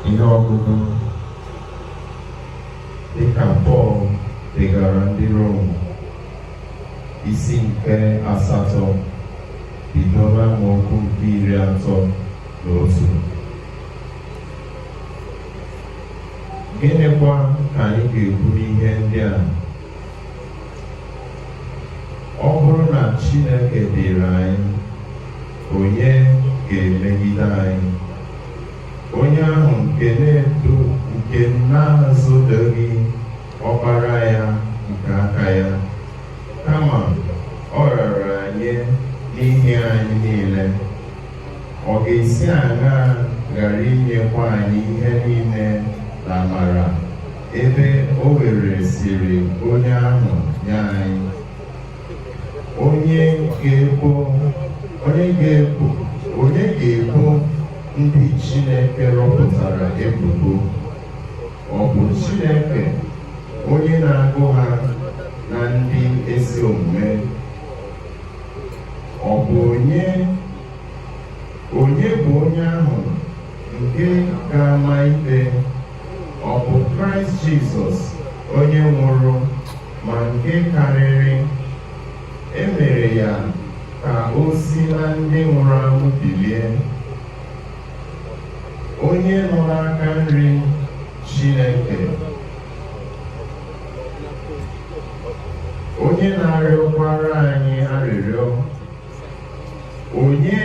Ihe ọgụgụ dịka Pọl degara ndị Rom, isi nke asatọ, bido n'amaokwu nke 31. Gịnịkwa ka anyị ga-ekwu n'ihe ndị a? Ọ bụrụ na Chineke dịrị anyị, onye ga-emegide anyị? Onye ahụ nke na-edo nke na-azọdoghị ọkpara ya nke aka ya, kama ọ rara nye n'ihi anyị niile, ọ ga-esi aṅaa ghara inyekwa anyị ihe niile na amara, ebe o weresịrị onye ahụ nye anyị? Onye ga-ebo onye ga-ebo onye ga-ebo ndị Chineke rọpụtara ebubo? Ọ bụ Chineke onye na-agụ ha na ndị ezi omume. Ọ bụ onye onye bụ onye ahụ nke ga-ama ikpe? Ọ bụ Kraịst Jizọs, onye nwụrụ, ma nke karịrị, e mere ya ka o si na ndị nwụrụ anwụ bilie, onye nọ n'aka nri Chineke, onye na-arịọkwara anyị arịrịọ. Onye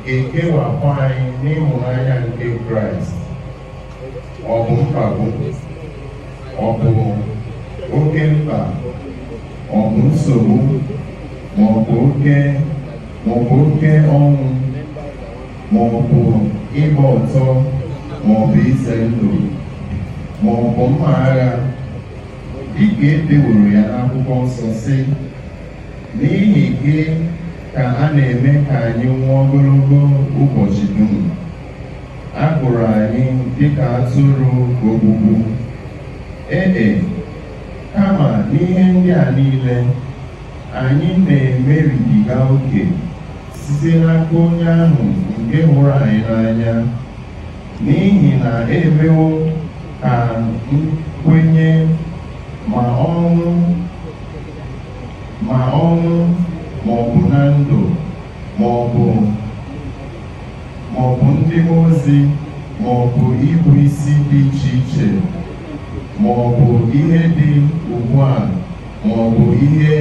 ga-ekewapụ anyị n'ịhụnanya nke Kraịst? Ọ bụ mkpagbu? Ọ bụ oke mkpa? Ọ bụ nsogbu? Ma ọ bụ oke ọnwụ? Ma ọ bụ ịgba ọtọ? Ma ọ bụ ize ndụ? Ma ọ bụ mma agha? Dịka e deworo ya n'akwụkwọ nsọ sị, "N'ihi gị ka a na-eme ka anyị nwụọ ogologo ụbọchị dum. A gụrụ anyị dịka atụrụ ogbugbu." Ee, kama n'ihe ndị a niile, anyị na-emeribiga oke site n'aka onye ahụ nke hụrụ anyị n'anya, n'ihi na emewo ka m kwenye ma ọnwụ ma ọ bụ na ndụ, ma ọ bụ ndị mmụọ ozi, ma ọ bụ ịbụ isi dị iche iche, ma ọ bụ ihe dị ugbu a, ma ọ bụ ihe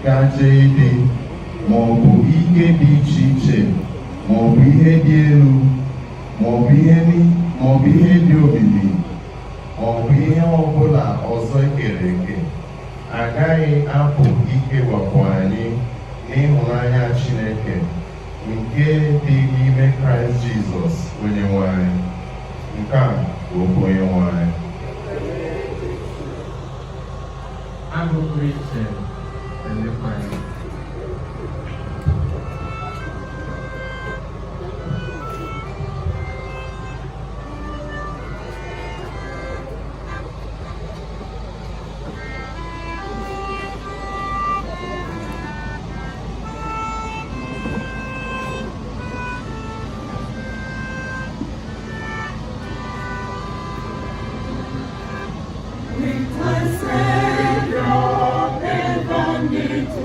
gaje ịdị, ma ọ bụ ike dị iche iche, ma ọ bụ ihe dị elu, ma ọ bụ ihe dị omimi, ma ọ bụ ihe ọbụla ọzọ ekere eke, agaghị apụ ikewapụ anyị n'ịhụnanya Chineke nke dị n'ime Kraịst Jizọs onye nwe anyị. Nke a bụ okwu onye nwe anyị. Abụ pụrụ iche na ndị kwaya. With my Savior ever near to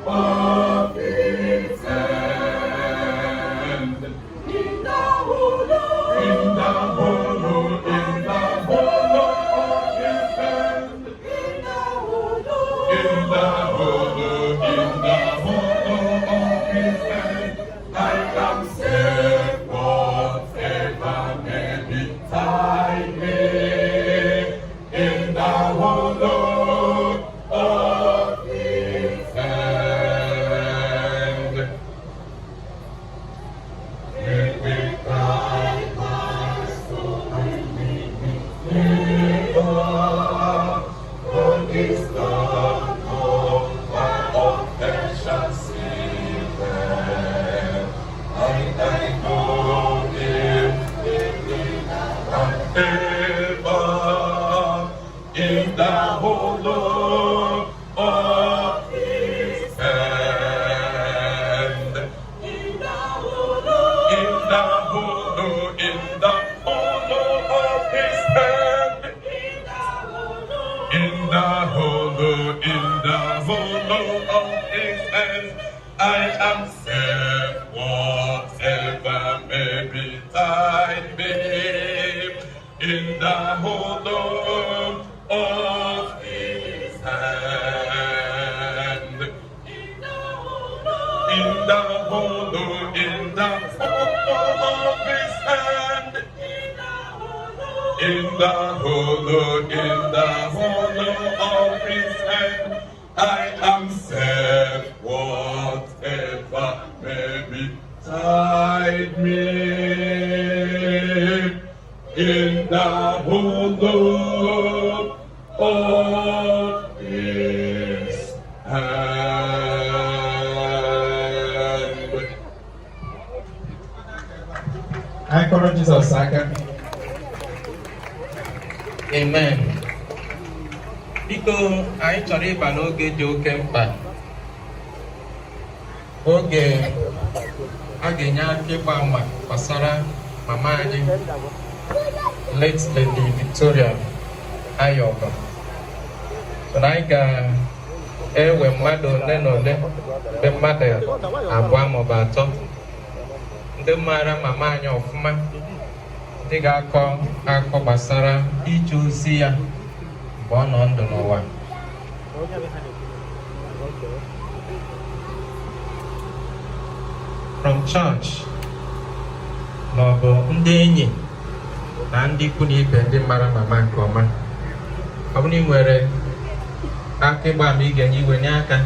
of his hand. In the hollow, in the hollow, in the hollow of his hand. In the hollow, in the hollow, in the hollow of his hand. I am safe, whatever may betide me. In the hollow of his hand. When we cry, my soul and lead me thither. For is the no of them shall see them. And I know him and ever in the hollow of his hand. In the hollow, in the hollow, in the hollow of his hand. In the hollow, in the hollow of his hand, I am safe, whatever may betide me. In the hollow of his hand. In the hollow, in the hollow of his hand. In the hollow, in the hollow of his hand, I am safe, whatever may betide me. In the hollow of his hand. Anyị kụọrọ Jizọs aka. Amen. Biko, anyị chọrọ ịba n'oge dị oke mkpa, oge a ga-enye aka ịgba ama gbasara mama anyị, late Lady Victoria Ayoba. So na anyị ga-ewe mmadụ ole na ole, ndị mmadụ abụọ maọbụ atọ, ndị maara mama anyị ọfụma, ndị ga-akọ akọ gbasara ije ozi ya mgbe ọ nọ ndụ n'ụwa. From church maọbụ ndị enyi na ndị ikwu na ibe, ndị mara mama nke ọma. Ọ bụrụ na ị nwere aka ịgba ama ị ga-enye, iwenye aka,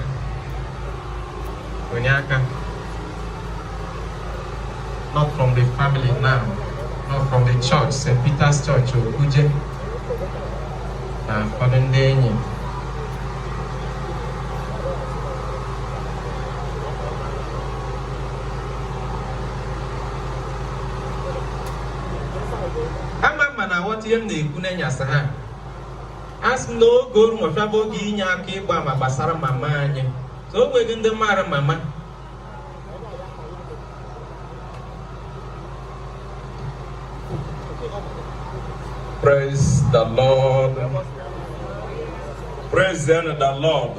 wenye aka. Not from the family now, not from the church, St. Peter's Church, Okuje, na ụfọdụ ndị enyi. Ama mma na aghọta ihe m na-ekwu n'enyasa ha. A sị m n'oge oru nwefịa bụ oge inye aka ịgba ama gbasara mama anyị. So o nweghị ndị maara mama. Praise the Lord. Praise the Lord.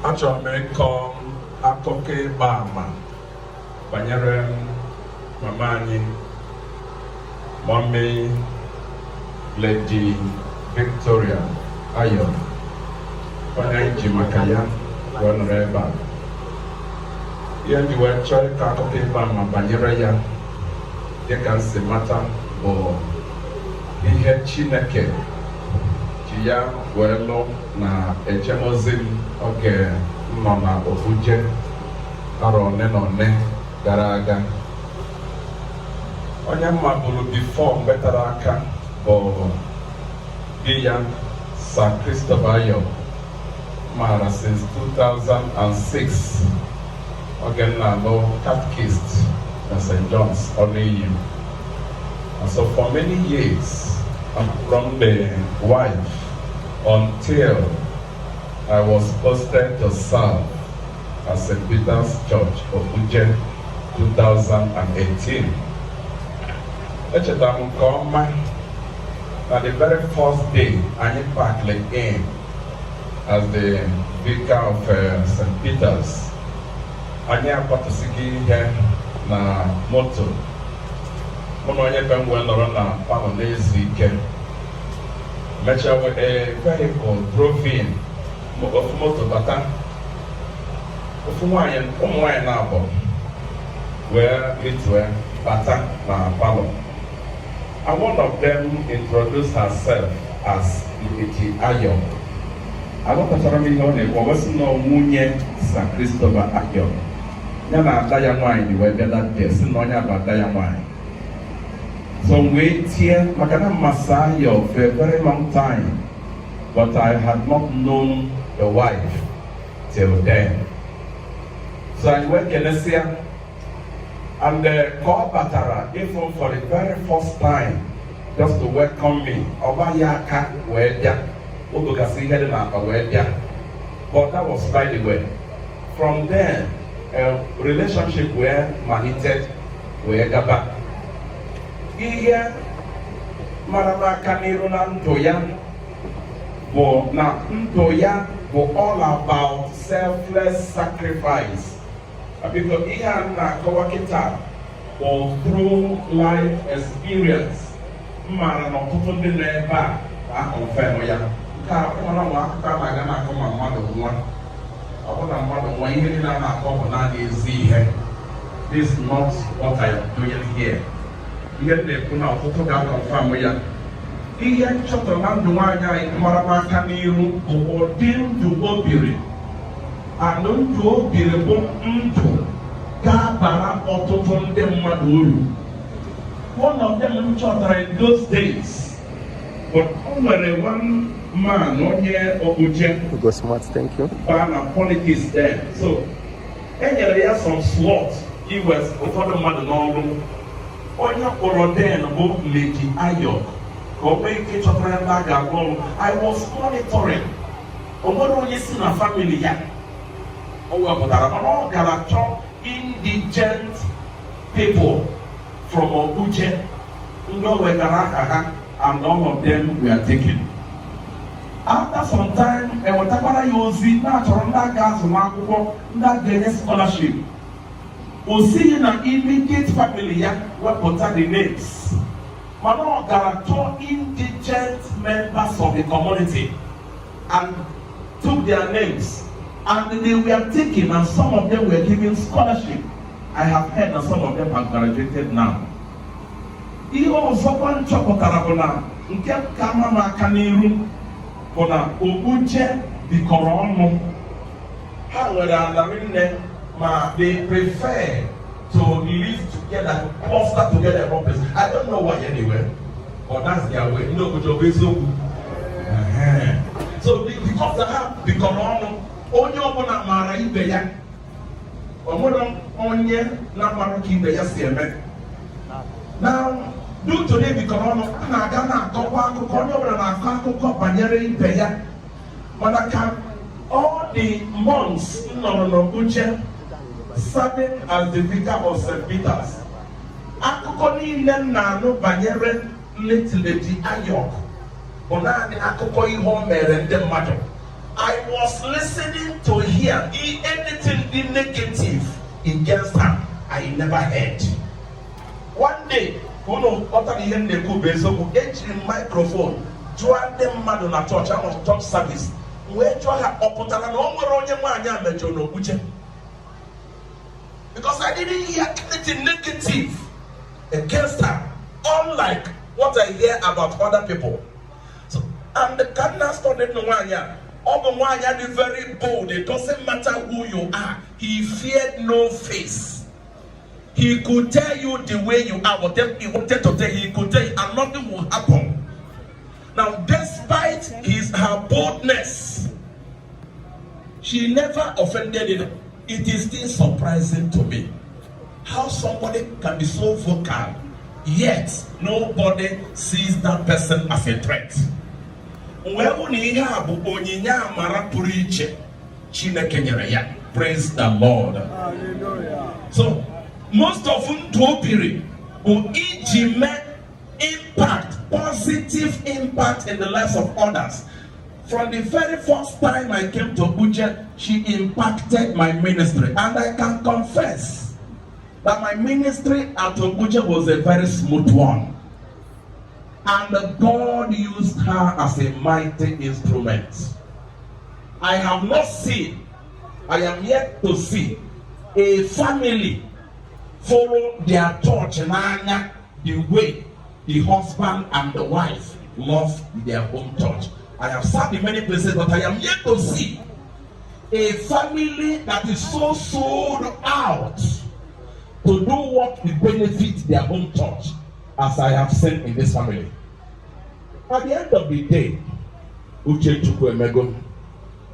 Achọrọ m ịkọ akụkọ ịgba ama banyere mama anyị, Mommy Lady Victoria Ayo, onye anyị ji maka ya wee nọrọ ebe a. Ihe m ji wee chọọ ịkọ akụkọ ịgba ama banyere ya, dịka m si mata, bụ ihe Chineke ji ya wee lụ na ejemozi m oge m nọ na Ofuje arọ one na one gara aga. Onye mma bụrụ before mgbe tara aka bụ di ya, Sir Christopher Ayo, maara since 2006 oge m na-alụ catechist na St. John's Ọnụiyi. And so for many years, I'm from the wife until I was posted to serve at St. Peter's Church, Ofuje, 2018. Echetara m nke ọma na Na the very first day anyị packed in as the vicar of St. Peter's, anyị akwatụsịghị ihe na moto. Mụ na onye be m wee nọrọ na parlour na-ezu ike. Mechaa, wee a vehicle drove in, ofu moto bata, ofu nwaanyị, ụmụ nwaanyị na-abụ wee ritue bata na parlour, and one of them introduced herself as Nkechi Ayo. Aghọtachara m ihe ọ na-ekwu. Ọ wesị na nwunye Sir Christopher Ayo, ya na ada ya nwaanyị wee bịa that day, sị na onye bụ ada ya nwaanyị. So m wee tie maka na mmasa Ayo for a very long time, but I had not known the wife till then. So anyị wee kenesịa, and ka ọ batara ịfụ for the very first time, just to welcome me, ọgba ya aka wee bịa, o gogasị ihe dị n'akpa wee bịa. But that was by the way. From then, relationship wee malite wee gaba. Ihe mara m aka n'iru na ndụ ya bụ na ndụ ya bụ all about selfless sacrifice, biko ihe a m na-akọwa kịta bụ through life experience. M maara na ọtụtụ ndị nọ ebe a na-aconfirm ya. Nke a mara nwa akụkọ a na-aga na-akọ ma mmadụ nwa, ọ bụ na mmadụ nwa, ihe niile a na-akọ bụ naanị ezi ihe. This is not what I am doing here. Ihe m na-ekwu na ọtụtụ ga-aconfirm ya. Ihe m chọtara na ndụ nwaanyị anyị mara m aka n'iru bụ ụdị ndụ o biri, and ndụ o biri bụ ndụ ga-abara ọtụtụ ndị mmadụ uru. One of them m chọtara in those days, but o nwere one man, onye Okpuche, Go smart, thank you. baa na politics then. So e nyere ya some slot iwe ụfọdụ mmadụ n'ọrụ. Onye kpọrọ then bụ Lady Ayo ka o nwee ike ịchọtara ya ndị a ga-arụ ọrụ. I was monitoring. O nwere onye si na family ya o wepụtara, mana ọ gara chọọ indigent people from Okpuche, ndị o wetara aha ha, and all of them were taken. After some time, ewetakwara ya ozi na-achọrọ ndị a ga-azụ n'akwụkwọ, ndị a ga-enye scholarship. O sighi na immediate family ya wepụta the names, mana ọ gara chọọ indigent members of the community and took their names, and they were taken, and some of them were given scholarship. I have heard that some of them have graduated now. Ihe ọzọkwa m chọpụtara bụ na nke ka ma m aka n'iru bụ na Okpuche bikọrọ ọnụ. Ha nwere ala rinne, ma they prefer to live together, to cluster together in one place. I don't know why anyway, but that's their way. Ndị Okpuche, ọ bụ eziokwu? Ehe. So because na ha bikọrọ ọnụ, onye ọbụla maara ibe ya. O nwere onye na-amara ka ibe ya si eme. Now, due to na ebikọrọ ọnụ, a na-aga na-akọkwa akụkọ, onye ọbụla na-akọ akụkọ banyere ibe ya. Mana ka all the months m nọrọ n'Okpuche serving as the vicar of St. Peter's, akụkọ niile m na-anụ banyere late Lady Ayok bụ naanị akụkọ ihe o mere ndị mmadụ. I was listening to hear anything dị negative against her. I never heard. One day, ka unu ghọtara ihe m na-ekwu bụ eziokwu, ejiri m microphone jụọ ndị mmadụ na chọọchị ahụ, church service, wee jụọ ha, ọ pụtara na o nwere onye nwaanyị a mejọrọ n'Okpuche? Because I didn't hear anything negative against her, unlike what I hear about other people. So, and the ka m study nwaanyị a, ọ bụ nwaanyị a dị very bold. It doesn't matter who you are. He feared no face. He could tell you the way you are, whatever he wanted to tell you, he could tell you, and nothing will happen. Now, despite his her boldness, she never offended him. It is still surprising to me how somebody can be so vocal, yet nobody sees that person as a threat. Wee hụ na ihe a bụ onyinye amara pụrụ iche Chineke nyere ya. Praise the Lord. So, most of ndụ o biri bụ iji mee impact. positive impact in the lives of others. From the very first time I came to Okpuje, she impacted my ministry. And I can confess that my ministry at Okpuje was a very smooth one. And God used her as a mighty instrument. I have not seen, I am yet to see, a family follow their church n'anya the way the husband and the wife love their own church. I have sat in many places, but I am yet to see a family that is so sold out to do what will benefit their own church as I have seen in this family. At the end of the day, Uche Chukwu emego,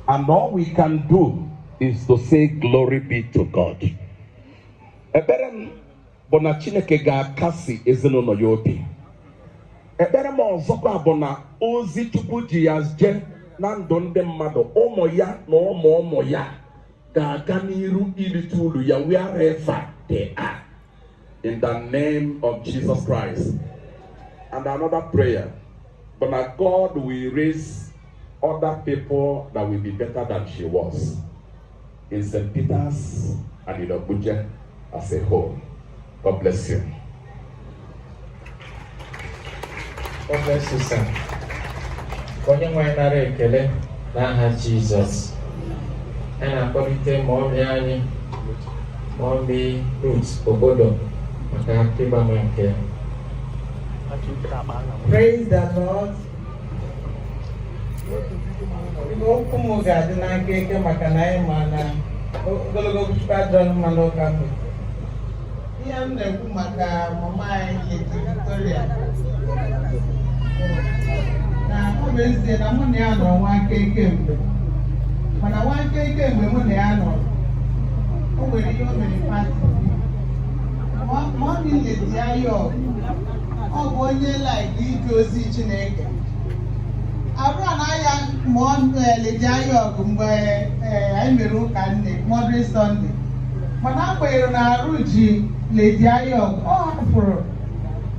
and all we can do is to say glory be to God. Ekpere m bụ na Chineke ga-akasi ezinụlọ ya obi. Ekpere m ọzọkwa bụ na ozi Chukwu ji ya jee na ndụ ndị mmadụ, ụmụ ya na ụmụ ụmụ ya ga-aga n'iru irite uru ya wherever they are. In the name of Jesus Christ. And another prayer, but that God will raise other people that will be better than she was in St. Peter's and in Abuja as a whole. God bless you. God bless you, sir. Ka onye nwe anyị nara ekele n'aha Jizọs. Anyị na-akpọlite mommy anyị, Mommy Ruth Obodo, maka ịgba ama nke ya. Praise the Lord. Okwu m ga-adị na nkenke maka na anyị ma na ogologo okwu adịrọ mma n'ụka mgbede. Ihe m na-ekwu maka mama anyị, Lady Victoria, na ọ bụ ezie na mụ na ya nọrọ nwa nkenke mgbe, mana nwa nkenke mgbe mụ na ya nọrọ, o nwere ihe o mere party. Mommy Lady Ayo, ọ bụ onye like ije ozi Chineke. Arụ a na-aya mụọ Lady Ayo mgbe anyị mere ụka nne Mothering Sunday, mana agbanyeghị na arụ ji Lady Ayo, ọ hapụrụ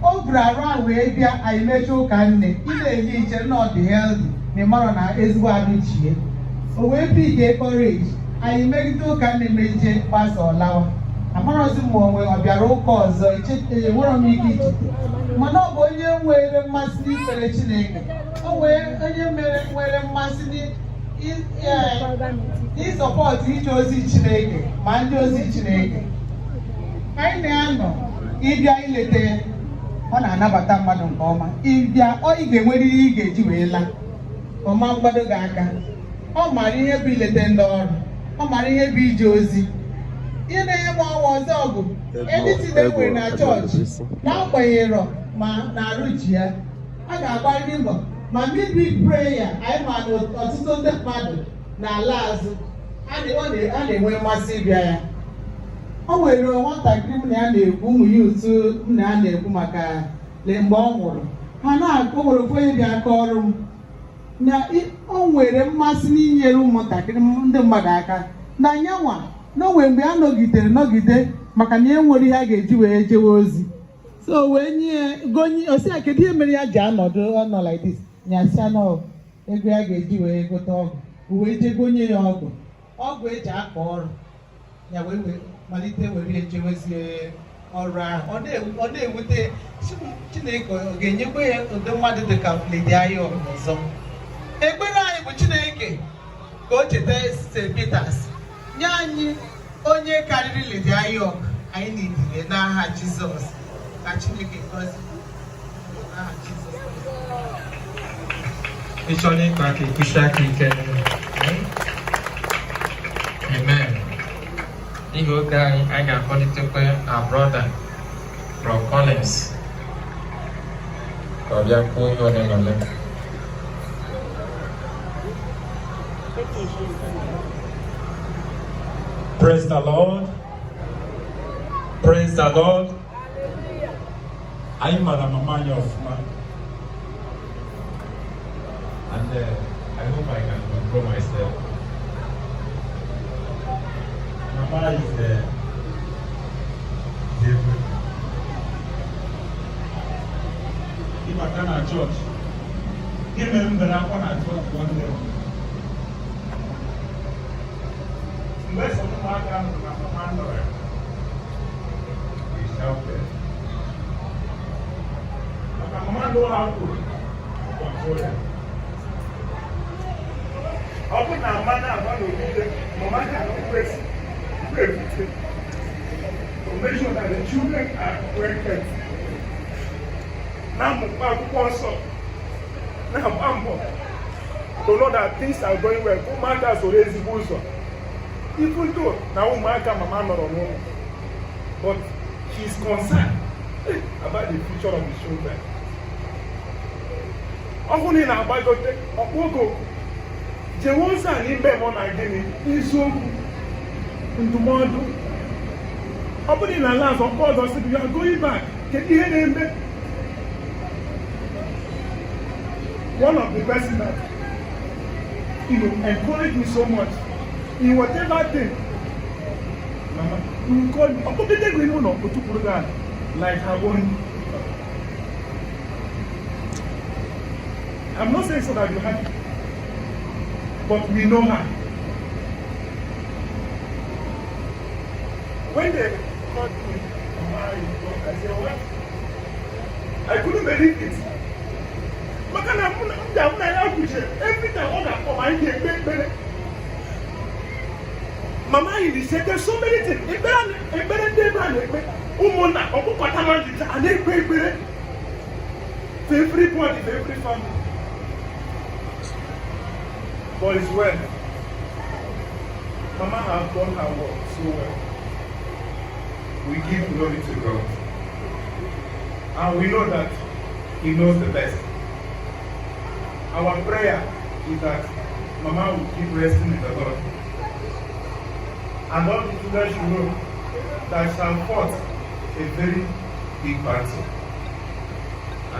o buru arụ ahụ wee bịa anyị mechaa ụka nne. Ị na-enye iche na ọ dị healthy ma ị mara na ezigbo arụ jie o wee pick courage, anyị megide ụka nne, mejie gbasa, ọlawa. Amarọzi m onwe ọ bịara ụka ọzọ, enwere m ike ichete, mana ọ bụ onye nwere mmasị n'ikpere Chineke. O nwee onye mere nwere mmasị n'ịsupport ije ozi Chineke ma ndị ozi Chineke. Anyị na-anọ ịbịa ileta ya, ọ na-anabata mmadụ nke ọma. Ịbịa, ọ ị ga-enwere ihe ị ga-eji wee laa ọma mgbado gị aka. Ọ mara ihe bụ ileta ndị ọrụ, ọ mara ihe bụ ije ozi. Ihe na-enye m ọnwa ọzọ bụ anything e nwere na chọọchị, n'agbanyeghị ma na-arụ ji ya, a ga-agbarịrị mbọ ma midweek prayer. Anyị ma na ọtụtụ ndị mmadụ na-ala azụ, a na-enwe mmasị ịbịa ya. O nwere nwatakịrị m na ya na-ekwu, ụmụ ya otu m na ya na-ekwu maka lee mgbe ọ nwụrụ, ha na-akụ. O nwere ofu onye bịa aka ọrụ m na o nwere mmasị n'inyere ụmụntakịrị ndị mmadụ aka na nyanwa, na o nwere mgbe a nọgidere nọgide maka na e nwere ihe a ga-eji wee jewe ozi, so wee nye ya gonye osi ya kedu ihe mere ya ji anọdụ ọnọ like this. Nyasịa na ego ya ga-eji wee gote ọgụ, o wee jee gonye ya ọgụ, ọgụ eji akọ ọrụ ya, wee malite were ejewezie ọrụ ahụ. Ọ na-ewute Chineke ọ ga-enyekwa ya ụdị mmadụ dị ka Lady Ayo ọzọ. Ekpere anyị bụ Chineke ka o cheta St. Peters, nye anyị onye karịrị Lady Ayo anyị n'idile n'aha Jizọs. Ka Chineke gọzie n'aha Jizọs. Ị chọrọ ịkụ aka, ịkụchi aka ike. Amen. N'ihi oge anyị, anyị ga-akpọlitekwa our brother Bro Collins ka ọ bịa kwuo ihe ole na ole. Praise the Lord. Praise the Lord. Anyị mara mama anyị ọfụma. And I hope I can control myself. Mama is everything. Ịmaka na chọọchị. Ihe mere m bere akwa na chọọchị one day, mgbe so ụmụaka nụrụ na mama nọrọ ya, they shouted. Maka mama nọ ha kwuru control ya. Ọ bụ na ama na-agba n'okwute, mama ga-akwesị everything to make sure that the children are well kept. Na-amụkwa akwụkwọ nsọ, na-agba mbọ to know that things are going well, ka ụmụaka soro ezigbo ụzọ. Even though na ụmụaka mama nọrọ n'ụlọ, but she is concerned about the future of the children. Ọ bụrụ na ị na-agbagote ọkpọ ogo jewe ozi a n'ime mụ na gịnị eziokwu ndụmọdụ, ọ bụrụ na ala azụ ọkpọ ọzọ sị gị, "You are going back, kedu ihe na-eme?" One of the person that encourage me so much in whatever thing, mama, he will call you, ọkpọkọta ego ime ụlọ otukwuru gị ala like her own. I'm not saying so that you happy, but we know her. When they called me, "Mama," I said, "What?" I couldn't believe it. Maka na mụ na ndị mụ na ya kwuchie, every time ọ ga-akpọ ma anyị ga-ekpe ekpere. Mama initiated so many things. Ekpere ekpere ndị ebe a na-ekpe, ụmụnna ọkpụkọta ma njite a na-ekpe ekpere for everybody, for every family. But it's well. Mama have done her work so well. We give glory to God. And we know that He knows the best. Our prayer is that Mama will keep resting in the Lord. And all the children should know that she has fought a very big battle.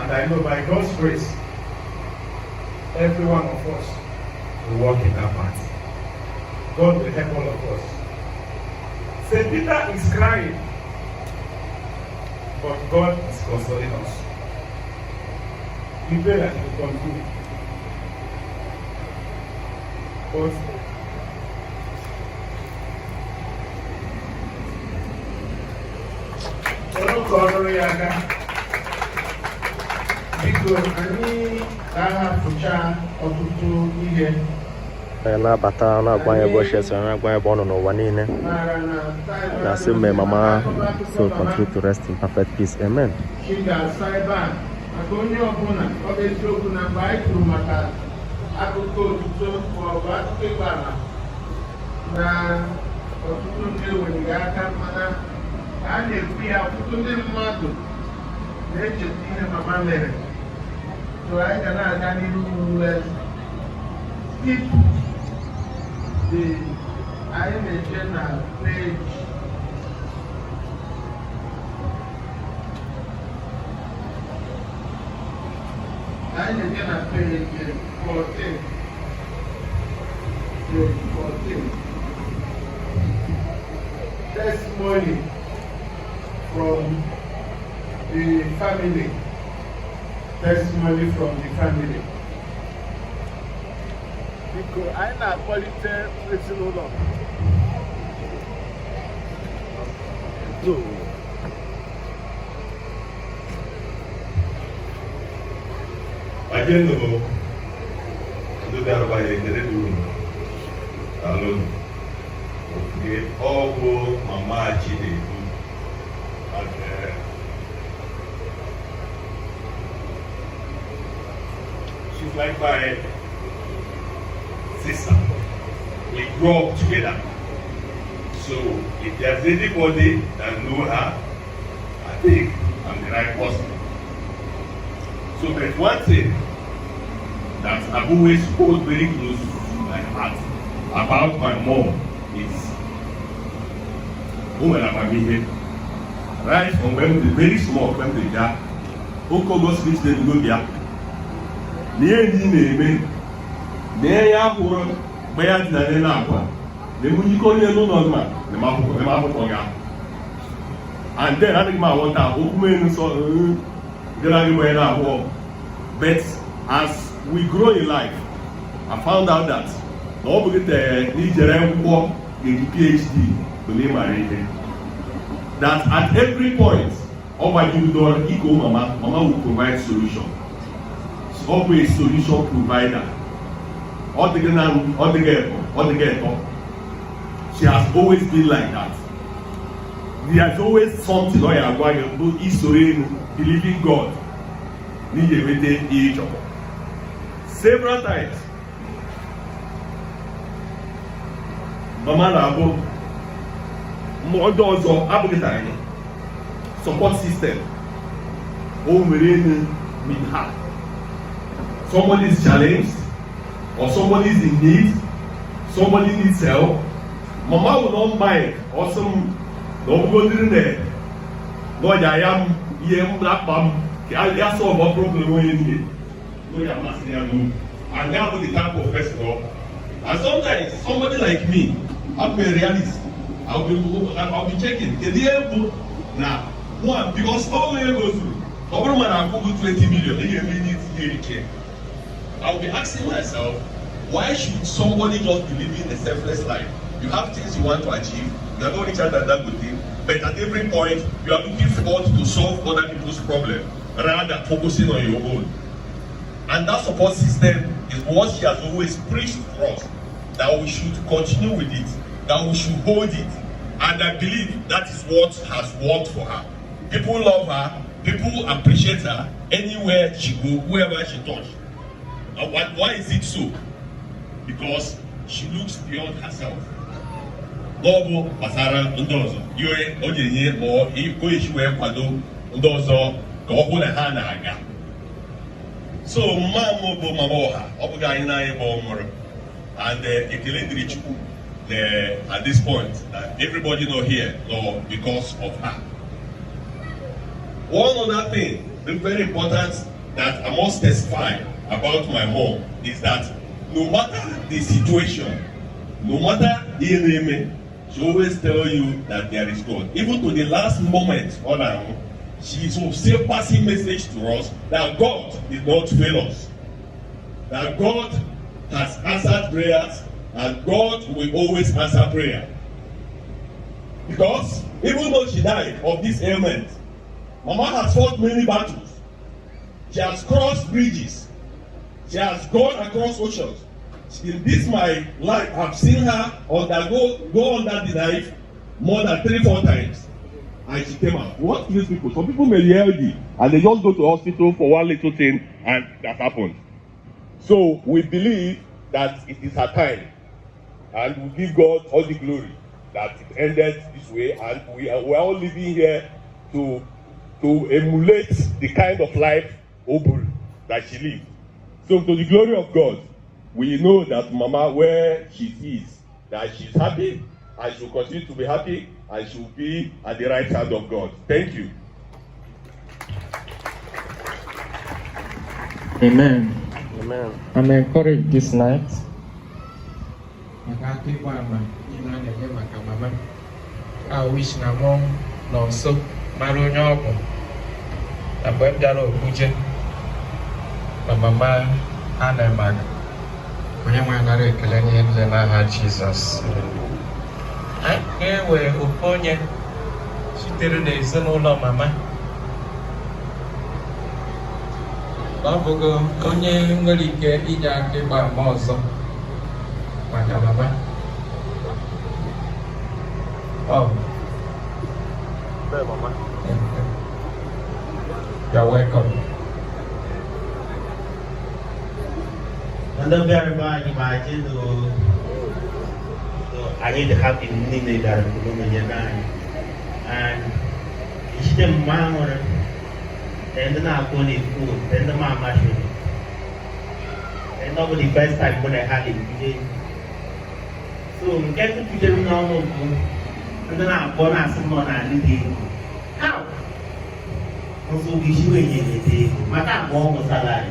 And I know by God's grace, every one of us will walk in that path. God will help all of us. St. Peter is crying, but God is consoling us. We pray that He will continue. But Olu kụọrọ ya aka. Biko, anyị ga-ahapụcha ọtụtụ ihe. Anyị na-abata na-agwa anyị ebe o si, na-agwa anyị ebe ọ nọ n'ụwa niile. Mara na time Na-asị may mama soul continue to rest in perfect peace. Amen. Chi ga-asa ebe a maka onye ọbụla. Ọ bụ eziokwu na mgbe anyị kwuru maka akụkọ otuto maọbụ akụkọ ịgba ama na ọtụtụ ndị ewelighị aka, mana ka a na-ekwu ya, ọtụtụ ndị mmadụ na-echeta ihe mama mere. So anyị ga na-aga n'ihu skip the anyị na-eje na page anyị na-eje na page 14, page 14, testimony from the family, testimony from the family. Biko, anyị na-akpọlite ezinụlọ. Ajeno ndị bịara ya, ekele dị unu. Daalụ. Oke ọ bụ mama Chinedu. And, she's like my sister. We grew up together. So if there's anybody that know her, I think I'm the right person. So there's one thing that I've always hold very close to my heart about my mom is o nwere amamihe right from when m dị very small. Mgbe m dị bịa oke ogo Chinedu bịa na ihe ndị na-eme na ya hụrụ mgbe ya dị na n'elu akwa na emu njikọ onye n'ụlọ ma na akwụkwọ ya. And then adịghị m aghọta okwu m elu nsọ gara gị mgbe na-ahụ. But as we grow in life, I found out that na ọ bụghị na ijere akwụkwọ ga-eji PhD bụ na ịmara ihe. That at every point ọ gbajiri dọrọ iko mama, mama will provide solution. So ọ bụ a solution provider. Ọ dịghị na ọ dịghị eto, ọ dịghị eto. She has always been like that. There's always something ọ ya agwa gị bụ isoro elu, believing God na ị ga-enweta ihe ị chọrọ. Several times mama na-abụ ndị ọzọ abụghị anyị support system o nwere elu with her. Somebody is challenged or somebody is in need, somebody needs help, mama will not mind. Ọsọ m na ọ bụgodiri na n'ọja ya m ihe m na-akpa m ka ya solve problem onye niile n'onye amasị ya n'obi. And that was the type of person ọ. And sometimes somebody like me, I'm a realist. I'll be checking kedu ihe bụ na one, because ọ nwere ego zuru ọ bụrụ ma na akwụghị 20 million ị ga-eme ihe itinye ike. I'll be asking myself, why should somebody just be living a selfless life? You have things you want to achieve, you are not richer than Dangote, but at every point you are looking forward to solve other people's problem rather than focusing on your own. And that support system is what she has always preached for us, that we should continue with it, that we should hold it. And I believe that is what has worked for her. People love her, people appreciate her anywhere she go, whoever she touch. And why is it so? Because she looks beyond herself. N'ọ bụ gbasara ndị ọzọ ihe ọ ga-enye ma ọ ka o esi wee kwado ndị ọzọ ka ọ hụ na ha na-aga. So mma m bụ mama ọha, ọ bụghị anyị na anyị bụ ọ mụrụ. And ekele dịrị Chukwu at this point that everybody know here know because of her. One other thing very important that I must testify about my mom is that no matter the situation, no matter ihe na-eme, she always tell you that there is God. Even to the last moment ọ na-anwụ, she is still passing message to us that God did not fail us, that God has answered prayers and God will always answer prayer. Because even though she died of this ailment, Mama has fought many battles. She has crossed bridges. She has gone across oceans. In this my life, I've seen her undergo go under the knife more than three, four times. And she came out. What kills people? Some people may be healthy and they just go to hospital for one little thing and that happened. So we believe that it is her time, and we give God all the glory that it ended this way, and we are all living here to emulate the kind of life Obul that she lived. So to the glory of God, we know that Mama, where she is, that she's happy and she will continue to be happy and she will be at the right hand of God. Thank you. Amen. Amen. I'm encouraged this night. Maka aka ịgba ama niile a na-enye maka mama. I wish na mụ nọ nso mara onye ọ bụ. Na mgbe m bịara Okuje na mama ana-emaga. Onye nwe nara ekele n'ihe niile n'aha Jizọs. Anyị ga-ewe ofu onye sitere n'ezinụlọ mama. Ọ bụghị onye nwere ike inye aka ịgba ama ọzọ maka mama. Oh. Mama. You're welcome. Ndị bịara be anyị ma anyị nụ anyị dị happy niile bịara obodo nyere anyị and ijide mma nwere ndị na-akpọ na-ekwu ndị ma amachiri ndị ọ bụ the first time mụ na ha na-ebuje. So nke kwuputere m n'ọnụ bụ ndị na-akpọ na-asị m nọ na-alị dị ego how nso gị isi wee nye ego maka agba ọgwụ salary.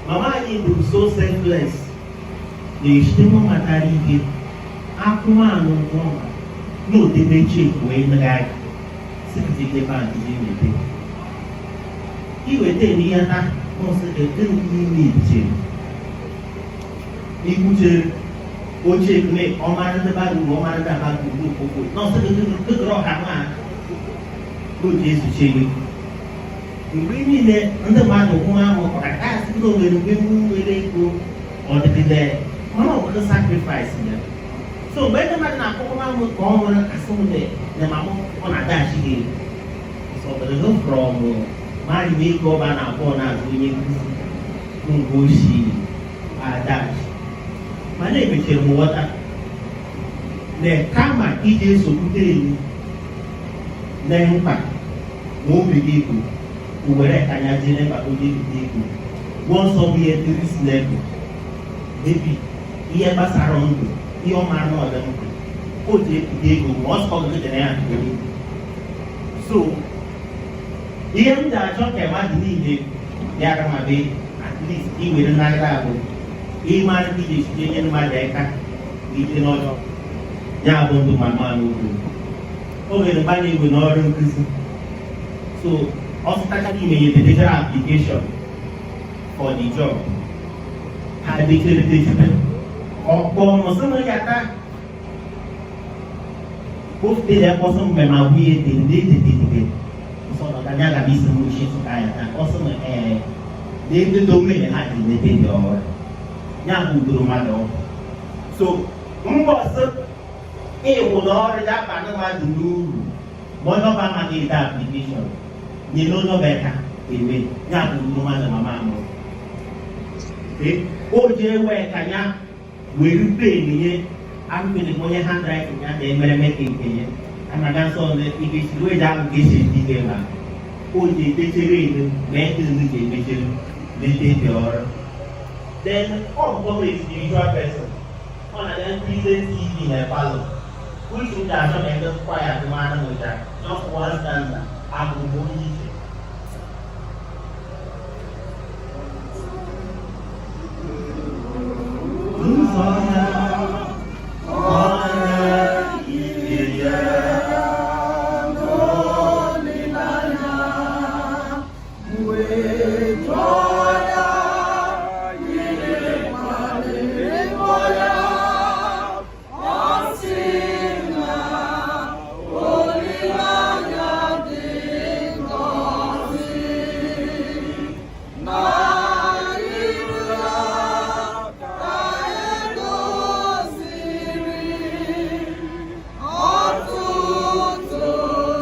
Mama anyị bụ so selfless na-ejide nwa matara ihe akụmanụ ọma na odebe check wee megharị sipụta bank na-eweta. Iweta ihe ta nọọsụ gịnị n'ime ichere ikwuchere oche ekele ọmara ndị bara uru, ọmara ndị abaghị uru okpokpo nọọsụ gịgịrị ọha nwa n'otu ezuche gị. Mgbe niile ndị mmadụ hụ ahụ ọkaka asị na onwere mgbe m nwere ego ọdịgide, mana ọ bụrụ sacrifice ya. So mgbe ndị mmadụ na-akpọkọba m ka ọ nwere asị m na ma mụ ọ na-adaghachi gị so from mmadụ ego ọba na-akpọ na-azụ onye nkụzi mgbe ochie adachi, mana emechara m ghọta na kama iji esokwute elu na mkpa ma o meghị ego o were ka anya jere mkpa onye ebute ego gwụọ nsọ bụ ihe dị reasonable, maybe ihe gbasara ndụ, ihe ọ mara na ọ dị mkpa o ji ebute ego ma ọ sọ gị dere ya nke. So ihe m ga-achọ ka mmadụ niile bịara ma be, at least iwere naira abụ ịmara ka iji esi nyere mmadụ aka ije n'ọjọọ ya bụ ndụ mama n'ugwu. O nwere mgbe a na-ewe n'ọrụ nkụzi, so ọ sụtachara ime ya dedechara application for the job, ha dechere dechere ọkpọ mụsị na ya taa kpofute ya kpọsọ mgbe ma nwunye dị ndị dededede ọsọ nọ ya ga isi m uche sụka ya taa ọsọ na ee na edodo mmiri ha ji mete dị ọrụ ya bụ udoro mmadụ ọkụ. So mbọsị ịwụ na ọrụ ya ba mmadụ n'uru ma onye ọba amaghị ede application nyere onye ọba ka eme ya bụ udoro mmadụ mama amụrụ o jee wee ka ya were pen nye akụkụ onye handwriting ya na emereme ka nke ya anaga nsọ ike siri wee ahụ ka esi ede ma o ji edechere ede ma ede elu ji emechere lete dị ọrụ. Then ọ bụkwa a spiritual person, ọ na-aga nkirize TV na parlour, which m ga-achọ ka ndị choir dị mara nwetara just one stanza abụ onye ije. Ụzọ ya ọ na-ije Olileanya wee jụọ ya ihe kpaliri mmụọ ya, ọ sị na olileanya dị ngọzi na iru ya ka edoziri ọtụtụ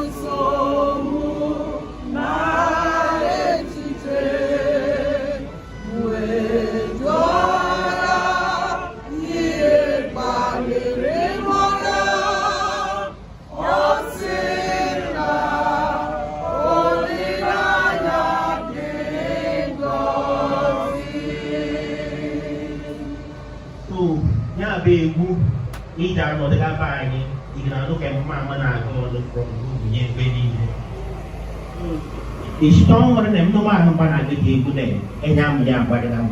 nsogbu na echiche wee jụọ ya ihe kpaliri mmụọ ya, ọ sị na olileanya dị ngọzi. So ya bụ egwu iji anọdụgaba anyị ị ga-anụ ka mma ama na-agụ ọnụ from ugwu nye mgbe niile echite ọhụrụ na ndị ahụ mgba na-agụ gị egwu na-enye amụ ya agbarịla m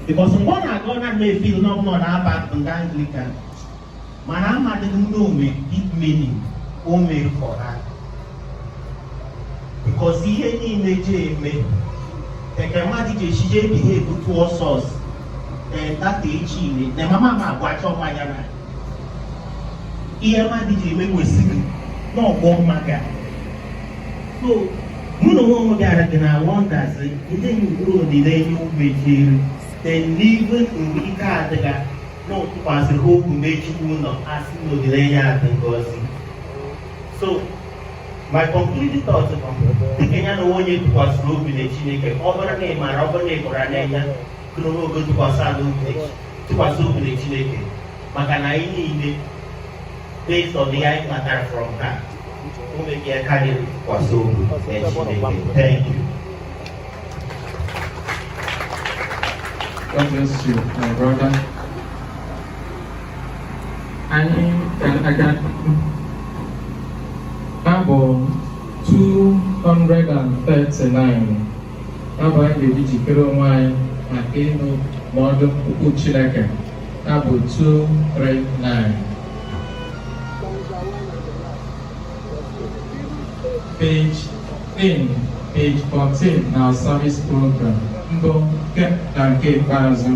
because mgbe ọ na-agụ ọ na-eme feel na ọbụla ọ na-aba ndị Anglican, mana amadịghị ndị onwe deep meaning o mere for ha because ihe niile ji eme eke mmadụ ji echije behave towards us data echi na mama m agwacha mmanya na ihe mmadụ ji eme kwesịrị n'ọgbọ mmaga. So mụ na onwe m bịara dị na wonders ndị nwere olileanya mechiri then even mgbe ike adịga na tụkwasịrị ha okwu mgbe Chukwu nọ asị na olileanya adị ngọzi. So my concluding thought bụ dịka ya na onye tụkwasịrị obi na Chineke, ọ bụrụ na ị maara, ọ bụrụ na ị gwara n'anya oge tụkwasị ala obi, tụkwasị obi na Chineke, maka na anyị niile based on ihe anyị matara from her o meghị ya karịrị tụkwasị obi na Chineke. Thank you. God bless you, my brother. Anyị ga-aga abụ 239, abụ anyị ga-eji jikere onwe anyị maka ịnụ ndụmọdụ okwu Chineke, abụ 239. Page 10. Page 14 na service program mbụ nke na nke ikpeazụ.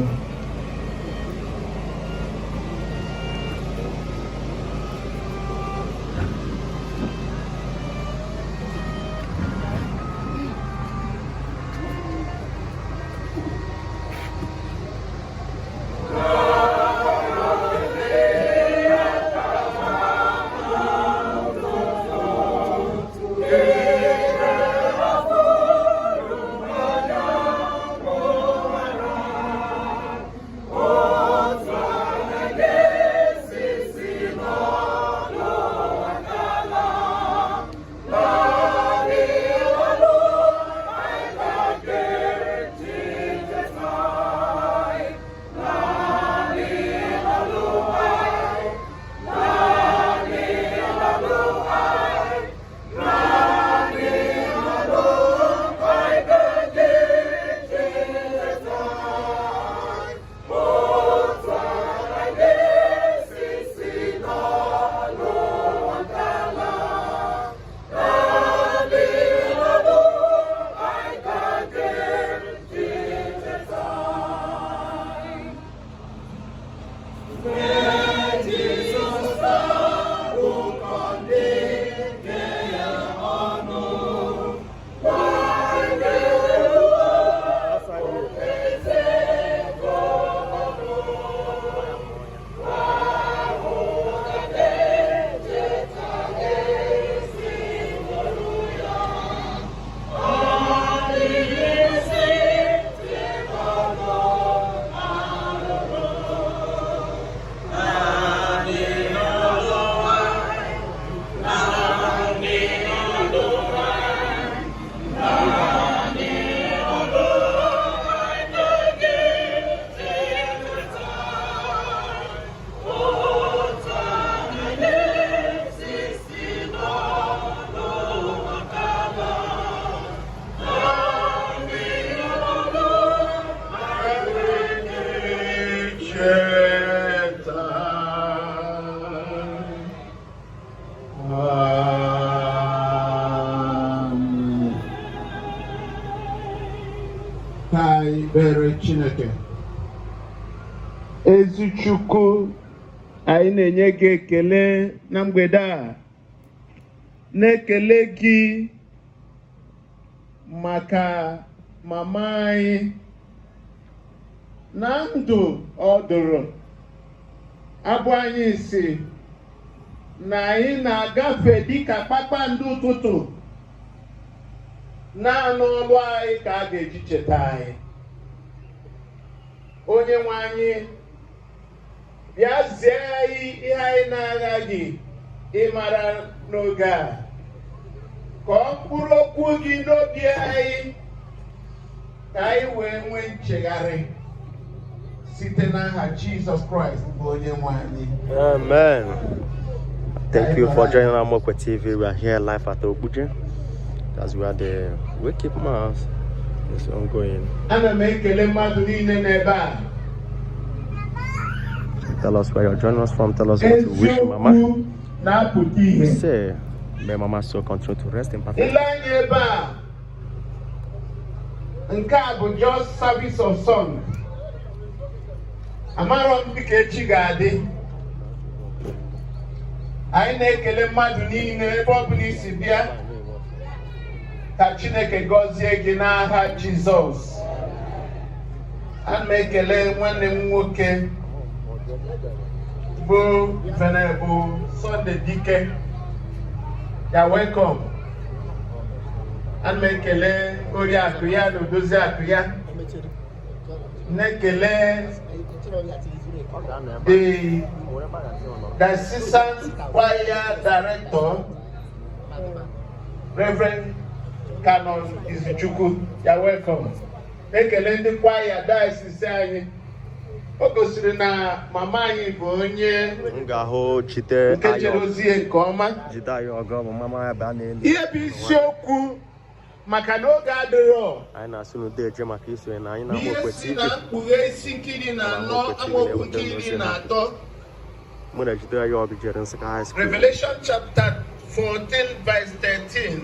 Ka anyị kpere Chineke. Ezi Chukwu, anyị na-enye gị ekele na mgbede a, na-ekele gị maka mama anyị na ndụ ọ dụrụ. Abụ anyị si na anyị na-agafe dịka kpakpando ụtụtụ, naanị ọlụ anyị ka a ga-eji cheta anyị. Onye nwe anyị, bịa zie anyị ihe anyị na-aghaghị ịmara n'oge a, ka ọ mkpụrụ okwu gị n'obi anyị, ka anyị wee nwee nchegharị site n'aha Jizọs Kraịst bụ onye nwe anyị. Amen. Thank you for joining Amokwe TV. We are here live at Ogbuje. That's where the Wake Up Mass is ongoing. Ana m ekele mmadụ niile n'ebe a. Tell us where you're joining us from. Tell us what you wish Mama. Eziokwu na-apụta ihe. We say, may Mama so continue to rest in perfect Ile anya ebe a, nke a bụ just service of song. Amarọ m dịka echi ga-adị. Anyị na-ekele mmadụ niile ebe ọ bụla isi bịa. Ka Chineke gọzie gị n'aha Jizọs. Ana m ekele nwanne m nwoke bụ Venerable Sunday Dike. Ya welcome. Ana m ekele oriakụ ya na odozi akụ ya. Na-ekele the Diocesan Choir Director, Reverend Canon Izuchukwu. Ya welcome. Na-ekele ndị kwaya diocese anyị. O gosiri na mama anyị bụ onye M ga-ahụ Jide nke jere Ayo. ozi ya nke ọma. Jide Ayo ọgọ bụ mama ya bịa n'elu. Ihe bụ isiokwu, maka na oge adịrọ, Anyị na-asị n'udo eje maka isonye na anyị na ihe Amokwe si TV. na Mkpughe isi nke 14, amaokwu nke 13. Mụ na Jide Ayo ọgụ jere Nsụka High School. Revelation chapter 14 verse 13.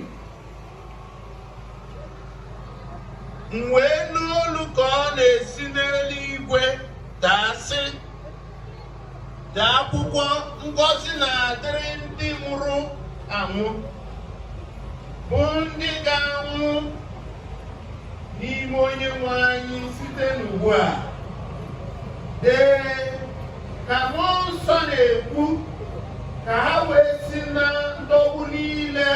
M wee nụ olu ka ọ na-esi n'eluigwe daa sị, dee akwụkwọ, ngọzi na-adịrị ndị nwụrụ anwụ, bụ ndị ga-anwụ n'ime Onye nwe anyị site n'ugbu a. Ee, ka Mmụọ Nsọ na-ekwu, ka ha wee si na ndọgbu niile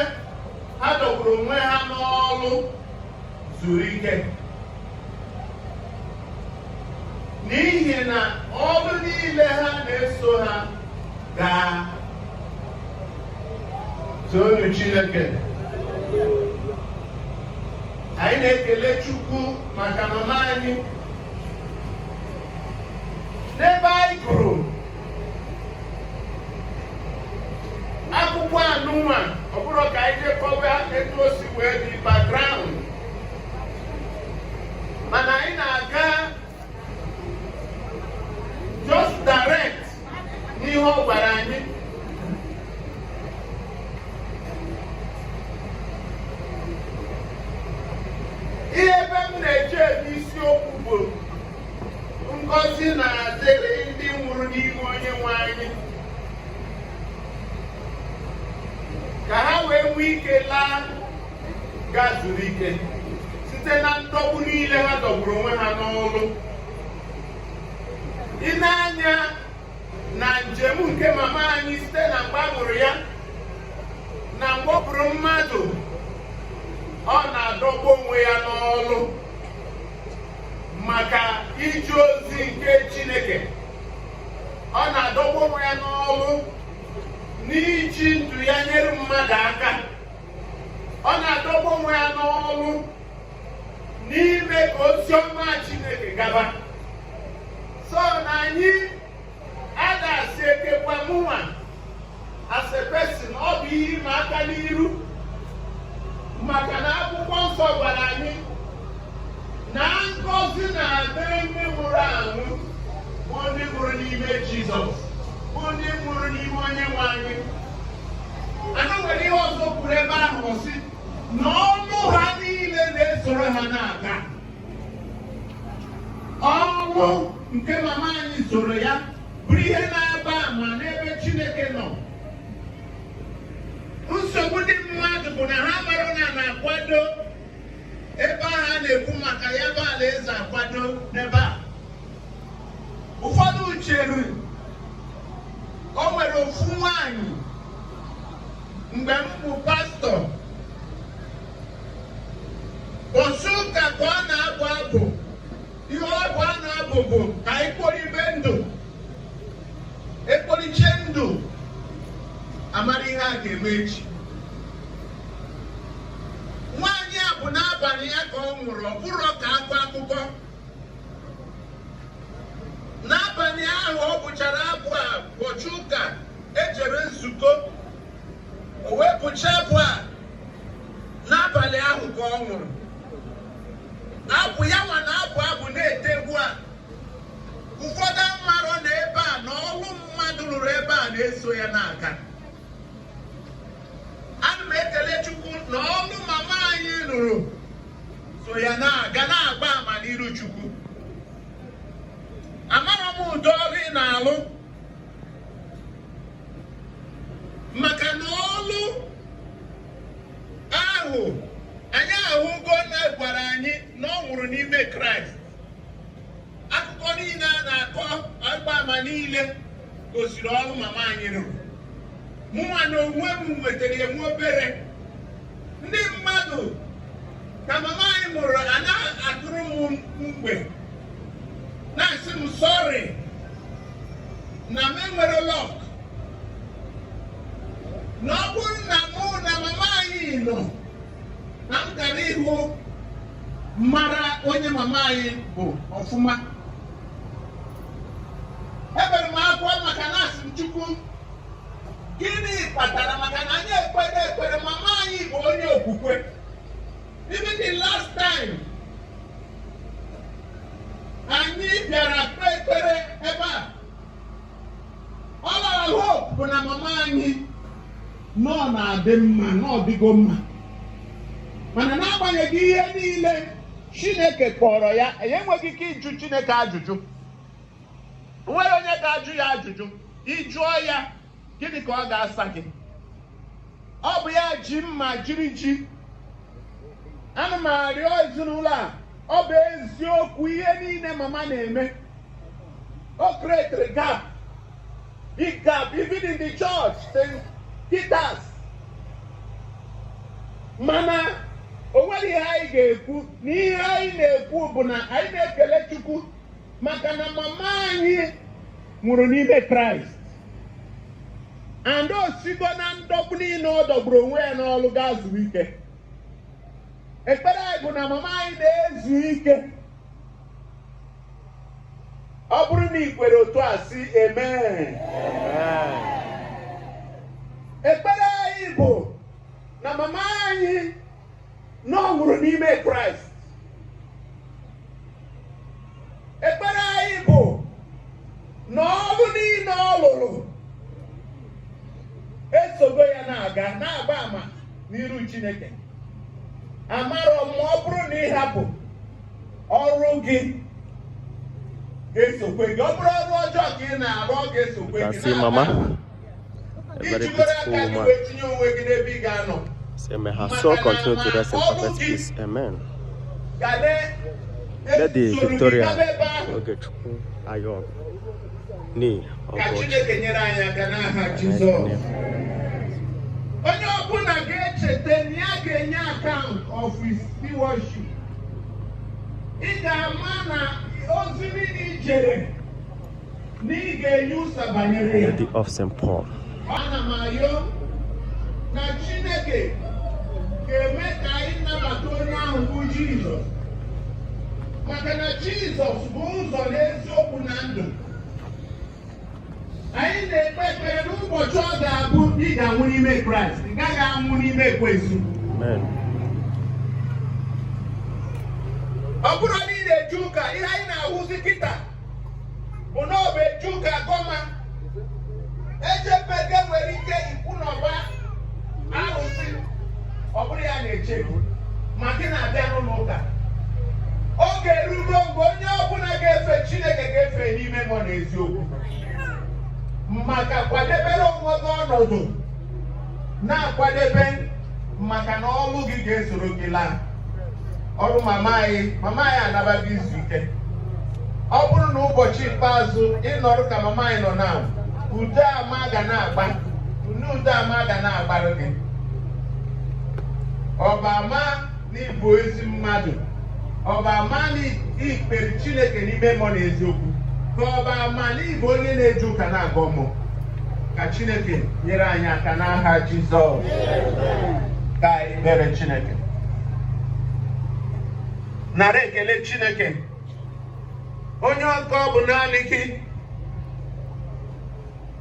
ha dọgburu onwe ha n'ọlụ zuru ike, n'ihi na ọlụ niile ha na-eso ha gaa. Toonu Chineke. Anyị na-ekele Chukwu maka mama anyị. N'ebe anyị gụrụ akwụkwọ anụnwa, ọ bụrụ ka anyị jekọba etu o si wee dị background, mana anyị na-aga just direct n'ihe ọ gwara anyị. Ihe ebe m na-eche ebe isiokwu bụ ngọzi na-adịrị ndị nwụrụ n'ime Onye nwe anyị, ka ha wee nwee ike laa gaa zuru ike site na ndọgbu niile ha dọgburu onwe ha n'ọlụ. I nee anya na njem nke mama anyị site na mgbe a mụrụ ya na mgbe ọ bụrụ mmadụ, ọ na-adọgbu onwe ya n'ọlụ maka ije ozi nke Chineke. Ọ na-adọgbu onwe ya n'ọlụ n'iji ndụ ya nyere mmadụ aka. Ọ na-adọgbu onwe ya n'ọlụ n'ime ka ozi ọma Chineke gaba. So na anyị ada-asị ekekwa mụnwa as a person, ọ bụ ihe ịma aka n'iru, maka na akwụkwọ nsọ gwara anyị na ngọzi na-adịrị ndị nwụrụ anwụ, bụ ndị nwụrụ n'ime Jizọs, bụ ndị nwụrụ n'ime Onye nwe anyị. Ana nwere ihe ọzọ kwuru ebe ahụ, sị na ọlụ ha niile na-esoro ha na-aga. Ọlụ nke mama anyị soro ya bụrụ ihe na-agba ama n'ebe Chineke nọ. Nsogbu ndị mmadụ bụ na ha mara na na-akwado ebe ahụ a na-ekwu maka ya bụ alaeze akwado n'ebe a. Ụfọdụ chere o nwere ofu nwanyị mgbe m bụ pastọ, ụbọsị ụka ka ọ na-abụ abụ. Ihe ọ bụ a na-abụ bụ ka anyị kporibe ndụ, ekporiche ndụ, amara ihe a ga-eme echi. Nwaanyị a bụ n'abalị ya ka ọ nwụrụ, ọ bụrụ ka akọ akụkọ. N'abalị ahụ ọ bụchara abụ a, ụbọchị ụka ejere nzukọ, o wee bụcha abụ a, n'abalị ahụ ka ọ nwụrụ. Abụ ya nwa na-abụ abụ na-ete egwu a. Ụfọdụ amarọ na ebe a na ọlụ mmadụ rụrụ ebe a na-eso ya na-aga. Ana m ekele Chukwu na ọlụ mama anyị rụrụ so ya na-aga, na-agba ama n'iru Chukwu. Amara m ụdị ọlụ ị na-alụ, maka na ọlụ ahụ anyị ahụgo na gwara anyị na ọ nwụrụ n'ime Kraịst. Akụkọ niile a na-akọ, agba ama niile gosiri ọrụ mama anyị rụrụ. Mụnwa na onwe m nwetara ya nwa obere. Ndị mmadụ ka mama anyị nwụrụ a na-atụrụ m mgbe na-asị m sorry na m enwere luck, na ọ bụrụ na mụ na mama anyị nọ na m gara ịhụ mara onye mama anyị bụ ọfụma. Ebere m akwa maka na asị m Chukwu, gịnị kpatara? Maka na anyị ekpere ekpere, mama anyị bụ onye okwukwe. Even the last time anyị bịara kpee ekpere ebe a, all our hope bụ na mama anyị nọ na-adị mma, na ọ dịgo mma. Mana n'agbanyeghị ihe niile Chineke kpọrọ ya. Anyị enweghị ike ịjụ Chineke ajụjụ. Nwere onye ga-ajụ ya ajụjụ? Ịjụọ ya, gịnị ka ọ ga-asa gị? Ọ bụ ya ji mma jiri ji. Ana m arịọ ezinụlọ a, ọ bụ eziokwu, ihe niile mama na-eme, o created gap, big gap, even in the church, St. Peter's. Mana o nwere ihe anyị ga-ekwu, na ihe anyị na-ekwu bụ na anyị na-ekele Chukwu maka na mama anyị nwụrụ n'ime Kraịst, and o sigo na ndọgbu niile ọ dọgburu onwe ya n'ọlụ gaa zuo ike. Ekpere anyị bụ na mama anyị na-ezu ike. Ọ bụrụ na ị kwere otu a, si amen. Ekpere anyị bụ na mama anyị na ọ nwụrụ n'ime Kraịst. Ekpere anyị bụ na ọrụ niile ọ lụrụ esogo ya na-aga, na-agba ama n'iru Chineke. Amarọ ma ọ bụrụ na ịhapụ ọrụ gị, ga-esokwe gị. Ọ bụrụ ọrụ ọjọọ ka ị na-arụ, ọ ga-esokwe You can gị. see Mama, a very beautiful woman. Wee tinye onwe gị n'ebe ị ga-anọ. Say, may her soul continue to rest in perfect peace. Amen. Ga Lady na-esoro gị Victoria gaba ebe ahụ. Ogechukwu Ayogu, nee Ka Ogochi. Chineke nyere anyị aka n'aha Jizọs. Onye ọbụla ga-echeta na ya ga-enye account of his stewardship. Ị ga-ama na ozi niile i jere, na ị ga-enye ụsa banyere ya. Lady of St. Paul. Ana m ayọ na Chineke ga-eme ka anyị nabata onye ahụ bụ Jizọs, maka na Jizọs bụ ụzọ na eziokwu na ndụ. Anyị na-ekpe ekpere n'ụbọchị ọ ga-abụ ị ga-anwụ n'ime Kraịst, ị gaghị anwụ n'ime ekwensu. Amen. Ọ bụrụ na ị na-eje ụka, ihe anyị na-ahụzi kịta bụ na ọ bụ eje ụka gọma echepege nwere ike ikwu n'ọba arụsị. Ọ bụrụ ya na-eche ma gị na-abịa n'ụlọ ụka, oge erugo mgbe onye ọbụla ga-efe Chineke ga-efe n'ime mmụọ na eziokwu, maka kwadebere onwe gị ọnọdụ, na-akwadebe maka na ọlụ gị ga-esoro gị laa. Ọrụ mama anyị, mama anyị anabago izu ike. Ọ bụrụ na ụbọchị ikpeazụ ịnọrụ ka mama anyị nọ na ude ama ga na-agba unu, ude ama ga na-agbarụ gị. Ọba ama na ịbụ ezi mmadụ, ọba ama na ikpere Chineke n'ime mmụọ na eziokwu, ka ọba ama na ịbụ onye na-eje ụka na-agọ mmụọ. Ka Chineke nyere anyị aka n'aha Jizọs. Ka anyị kpere Chineke. Nara ekele, Chineke, onye ọkọ ọ bụ naanị gị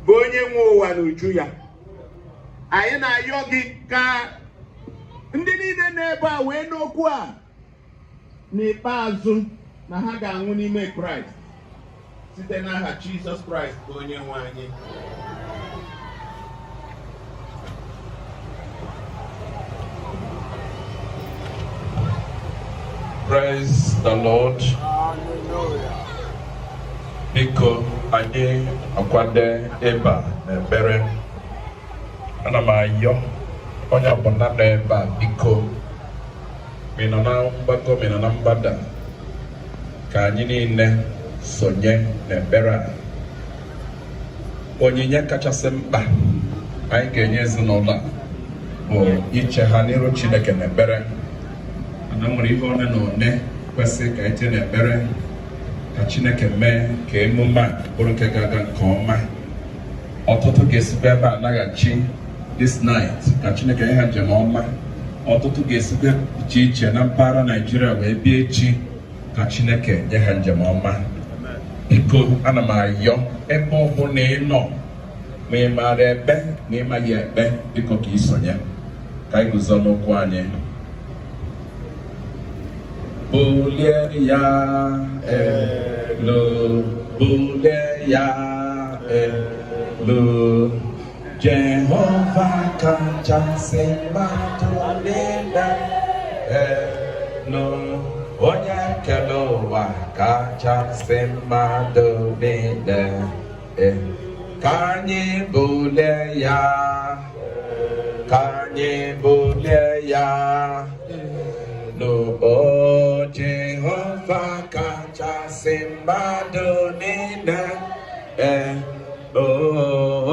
bụ onye nwe ụwa n'uju ya. Anyị na-ayọ gị ka ndị niile n'ebe a wee n'okwu a n'ikpeazụ na ha ga-anwụ n'ime Kraịst, site n'aha Jizọs Kraịst bụ onye nwe anyị. Praise the Lord. Biko, anyị akwado ebe a n'ekpere. Ana m ayọ onye ọbụla nọ ebe a, biko, ma ị nọ na mgbago, ma ị nọ na mgbada, ka anyị niile sonye n'ekpere a. Onyinye kachasị mkpa anyị ga-enye ezinụlọ a bụ iche ha n'iru Chineke n'ekpere. Mana nwere ihe one na one kwesịrị ka anyị tinye n'ekpere, ka Chineke mee ka emume a bụrụ nke ga-aga nke ọma. Ọtụtụ ga-esikwa ebe a laghachi this night, ka Chineke nye ha njem ọma. Ọtụtụ ga-esikwa iche iche na mpaghara Naijiria wee bịa echi, ka Chineke nye ha njem ọma. Biko, ana m ayọ, ebe ọbụla ị nọ, ma ị maara ekpe ma ị maghị ekpe, biko ka ị sonye. Ka anyị guzo n'ụkwụ anyị. Bulie ya elu, bulie ya elu, Jehova kachasị mmadụ niile elu. Onye kere ụwa kachasị mmadụ niile. Ka anyị bulie ya, ka anyị bulie ya n'o Jehova kachasị mmadụ niile. Ee, o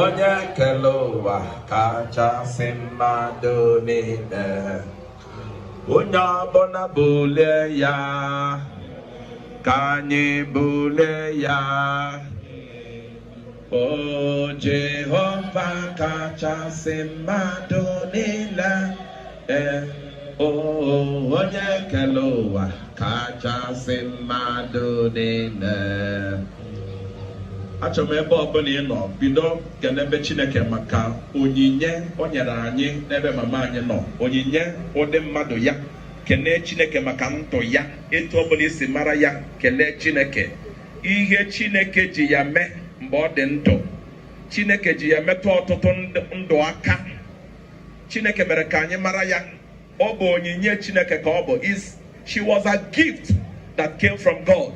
onye kere ụwa kachasị mmadụ niile. Onye ọbụla bulie ya, ka anyị bulie ya. O Jehova kachasị mmadụ niile. Ee, o onye kere ụwa kachasị mmadụ niile. Achọrọ m ebe ọbụla ị nọ bido kenebe Chineke maka onyinye o nyere anyị n'ebe mama anyị nọ, onyinye ụdị mmadụ ya. Kelee Chineke maka ndụ ya, etu ọbụla isi mara ya. Kelee Chineke ihe Chineke ji ya mee mgbe ọ dị ndụ. Chineke ji ya metụ ọtụtụ ndụ aka. Chineke mere ka anyị mara ya. Ọ bụ onyinye Chineke ka ọ bụ. Is she was a gift that came from God,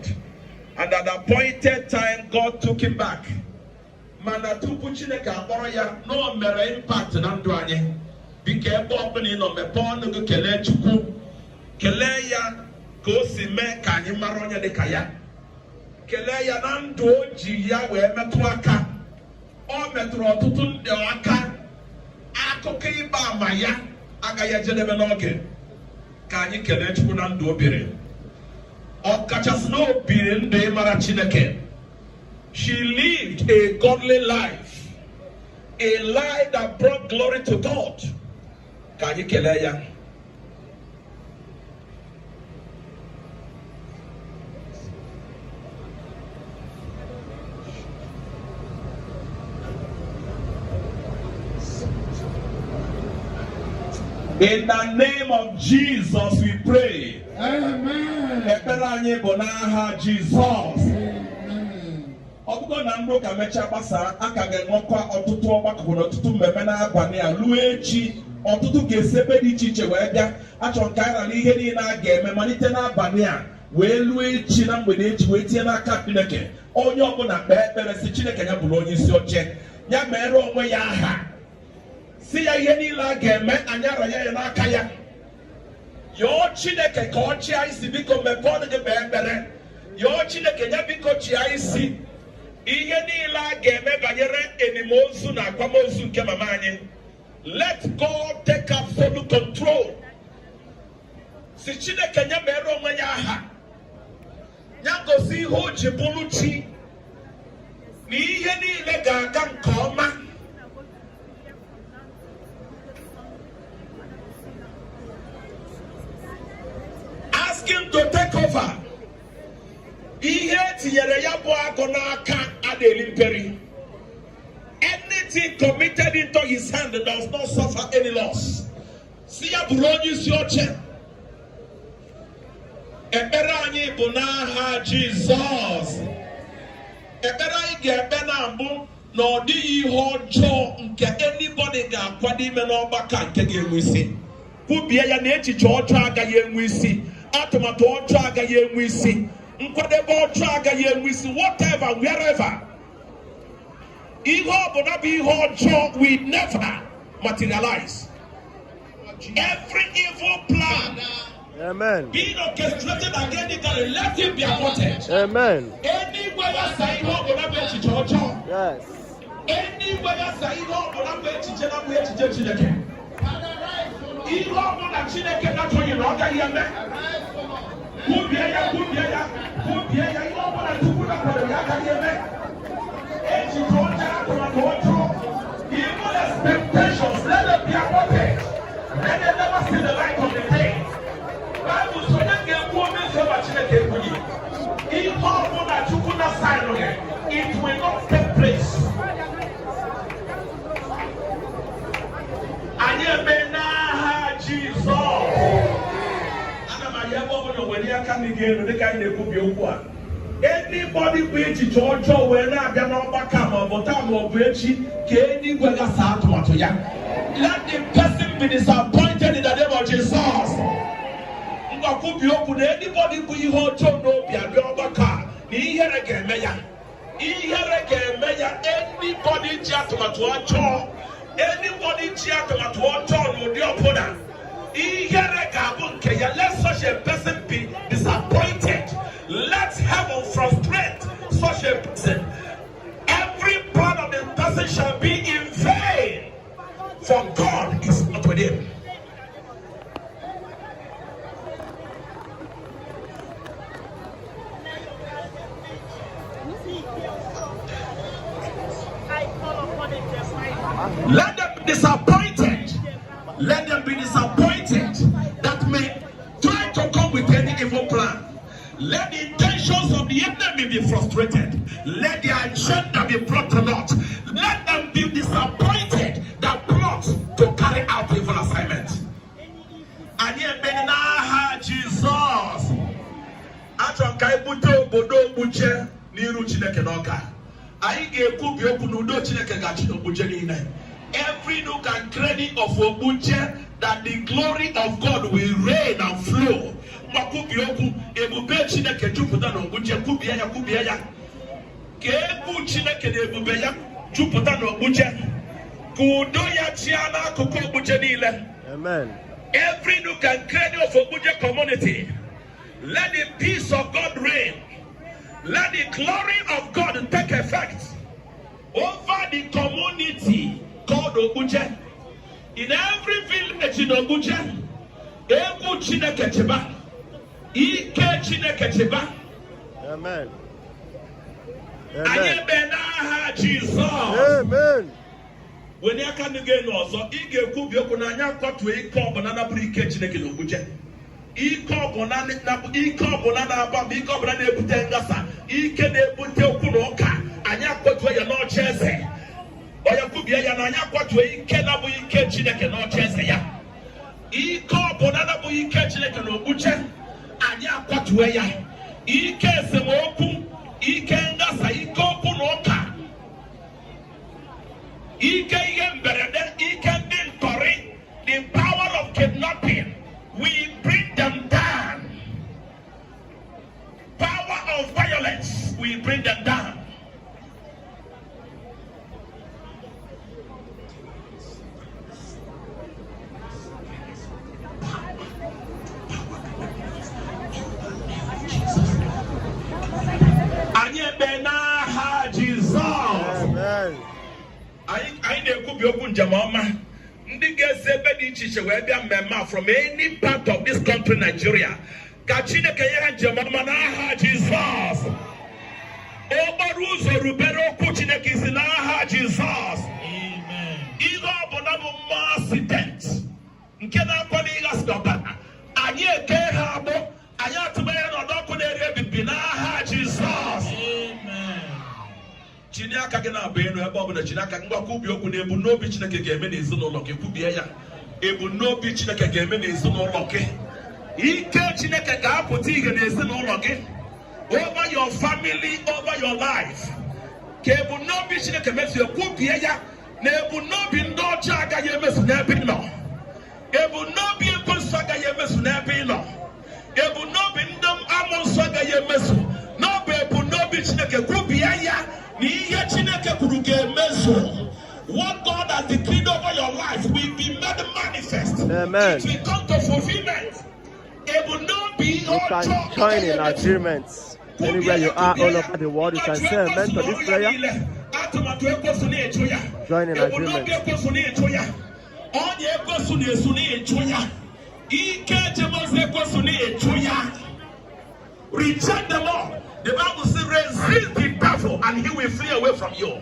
and at the appointed time God took him back. Mana tupu Chineke akpọrọ ya na o mere impact na ndụ anyị. Biko, ebe ọbụla ị nọ, mepee ọnụ gị kelee Chukwu, kelee ya ka o si mee ka anyị mara onye dị ka ya. Kelee ya na ndụ o ji ya wee metụ aka. Ọ metụrụ ọtụtụ ndị aka. Akụkọ ịgba ama ya agaghị ejedebe n'oge. Ka anyị kelee Chukwu na ndụ o biri, ọ kachasị na o biri ndụ ịmara Chineke. She lived a godly life, a life that brought glory to God. Ka anyị kelee ya. In the name of Jesus we pray. Amen. Ekpere anyị bụ n'aha Jizọs. Ọ bụgo na ndị ụka mechaa gbasaa, a ka ga-enwekwa ọtụtụ ọgbakọ na ọtụtụ mmemme n'abalị a ruo echi. Ọtụtụ ga-esi ebe dị iche iche wee bịa. Achọrọ m ka anyị rara ihe niile a ga-eme malite n'abalị a wee luo echi na mgbede echi wee tinye n'aka Chineke. Onye ọbụla kpee ekpere si Chineke ya bụrụ onye isi oche, ya mere onwe ya aha, si ya ihe niile a ga-eme, anyị aranye ya n'aka ya. Yọọ Chineke ka ọ chịa isi. Biko mepee ọnụ gị kpee ekpere, yọọ Chineke ya biko chịa isi ihe niile a ga-eme banyere enimozu na akwamozu nke mama anyị. Let God take absolute control. Si Chineke ya mere onwe ya aha, ya gosi ihe o ji bụrụ chi na ihe niile ga-aga nke ọma. Ask him to take over. Ihe etinyere ya bụ agụ n'aka adịghị mperi. Anything committed into his hand does not suffer any loss. Si ya bụrụ onye isi oche. Ekpere anyị bụ n'aha Jizọs. Ekpere anyị ga-ekpe na mbụ na ọ dịghị ihe ọjọọ nke anybody ga-akwado ime n'ọgbakọ a nke ga-enwe isi. Kwubie ya na echiche ọjọọ agaghị enwe isi, atụmatụ ọjọọ agaghị enwe isi, nkwadebe ọjọọ agaghị enwe isi. Whatever, wherever, ihe ọbụla bụ ihe ọjọọ will never materialize. Every evil plan Amen. being orchestrated against Italy, let it be aborted. Amen. Anywhere ya sa ihe ọbụla bụ echiche ọjọọ, anywhere ya sa ihe ọbụla bụ echiche na bụ echiche Chineke, ihe ọbụla Chineke na-achọghị na ọ gaghị eme. Kwubie ya, kwubie ya, kwubie ya. Ihe ọbụla Chukwu na-akwado ya agaghị eme. Echiche ọjọọ, atụmatụ ọjọọ, evil expectations, let them be aborted. Let them never see the light of the day. Bible sị onye ga-ekwu omezu ma Chineke ekwughị. Ihe ọbụla Chukwu na saịnụ gị, it will not take place. Anyị eme n'aha Jizọs. Ana m anya ebe ọbụla were aka ndị gị elu dịka anyị na-ekwubi okwu a. Anybody bụ echiche ọjọọ wee na-abịa n'ọgbakọ a, ma ọ bụ taa ma ọ bụ echi, ka eluigwe gasa atụmatụ ya. Let the person be disappointed in the name of Jesus. Ngwa, kwubie okwu na anybody bụ ihe ọjọọ n'obi abịa ọgbakọ a, na ihere ga-eme ya, ihere ga-eme ya. Anybody ji atụmatụ ọjọọ, anybody ji atụmatụ ọjọọ n'ụdị ọbụla, ihere ga-abụ nke ya. Let such a person be disappointed. Let heaven frustrate such a person. Every plan of the person shall be in vain, for God is not with him. Let them be disappointed. Let them be disappointed that may try to come with any evil plan. Let the intentions of the enemy be frustrated. Let their agenda be brought to naught. Let them be disappointed that plot to carry out evil assignment. Anyị ekpere n'aha Jizọs. Achọrọ m ka anyị bute obodo Okpuje n'iru Chineke n'ọka. Anyị ga-ekwubi okwu na udo Chineke ga-achị n'Okpuje niile. Every nook and cranny of Okpuje, that the glory of God will reign and flow. Ma kwubie okwu, ebube Chineke jupụta n'Okpuje. Kwubie ya, kwubie ya. Ka egwu Chineke na ebube ya jupụta n'Okpuje. Ka udo ya chịa n'akụkụ Okpuje niile. Amen. Every nook and cranny of Okpuje community, let the peace of God reign. Let the glory of God take effect over the community called Okpuje. In every village in Okpuje, egwu Chineke chịba, ike Chineke chịba. Amen. Anyị Amen. ebe n'aha Jizọs. Amen. Wenye aka ndị gị elu ọzọ, ị ga-ekwubi okwu na anyị akwatuo ike ọbụla napụrụ ike Chineke na Okpuje. Ike ọbụla ike ọbụla na-aba mba, ike ọbụla na-ebute ngasa, ike na-ebute okwu na ụka, anyị akwatuo ya n'oche eze. Onye kwubie ya na anyị akwatuo ike na-abụghị ike Chineke n'oche eze ya. Ike ọbụla na-abụghị ike Chineke na Okpuje, anyị akwatuo ya. Ike esemokwu, ike ngasa, ike okwu na ụka, ike ihe mberede, ike ndị ntọrị, the power of kidnapping, we bring them down. Power of violence, we bring them down. Anyị ekpe n'aha Jizọs. Amen. Anyị na-ekwubi okwu njem ọma, ndị ga-esi ebe dị iche iche wee bịa mmemme a from any part of this country, Nigeria, ka Chineke nye ha njem ọma n'aha Jizọs. Okporo ụzọ, rubere okwu Chineke isi n'aha Jizọs. Ihe ọbụla bụ mmụọ accident nke na-akwado ịghasị ọbara, anyị eke ha agbụ, anyị atụba ya n'ọdọ ọkụ na-eri ebibi n'aha Jizọs. Chinye aka gị na-abụ elu ebe ọ bụla. Chinye aka gị. Ngwa, kwubi okwu na ebumnobi Chineke ga-eme n'ezinụlọ gị. Kwubie ya, ebumnobi Chineke ga-eme n'ezinụlọ gị. Ike Chineke ga-apụta ihe n'ezinụlọ gị, over your family, over your life, ka ebumnobi Chineke mezuo. Kwubie ya na ebumnobi ndị ọjọọ agaghị emezu n'ebe ị nọ, ebumnobi ekwensu agaghị emezu n'ebe ị nọ, ebumnobi ndị amụnsụ agaghị emezu, n'ọbụ ebumnobi Chineke. Kwubie ya na ihe Chineke kwuru ga-emezu. What God has decreed over your life will be made manifest. Amen. It will come to fulfillment. Ebumnobi ihe You can ọjọọ join in agaghị emezu. agreement. Anywhere you are all over the world, you can say amen to this prayer. Atụmatụ ekwensu na-echu ya. Join in agreement. Ebumnobi ekwensu na-echu ya. Ọnya ekwensu na-esu na-echu ya. Ike ejemozi ekwensu na-echu ya. Reject them all. The Bible says, "Resist the devil and he will flee away from you."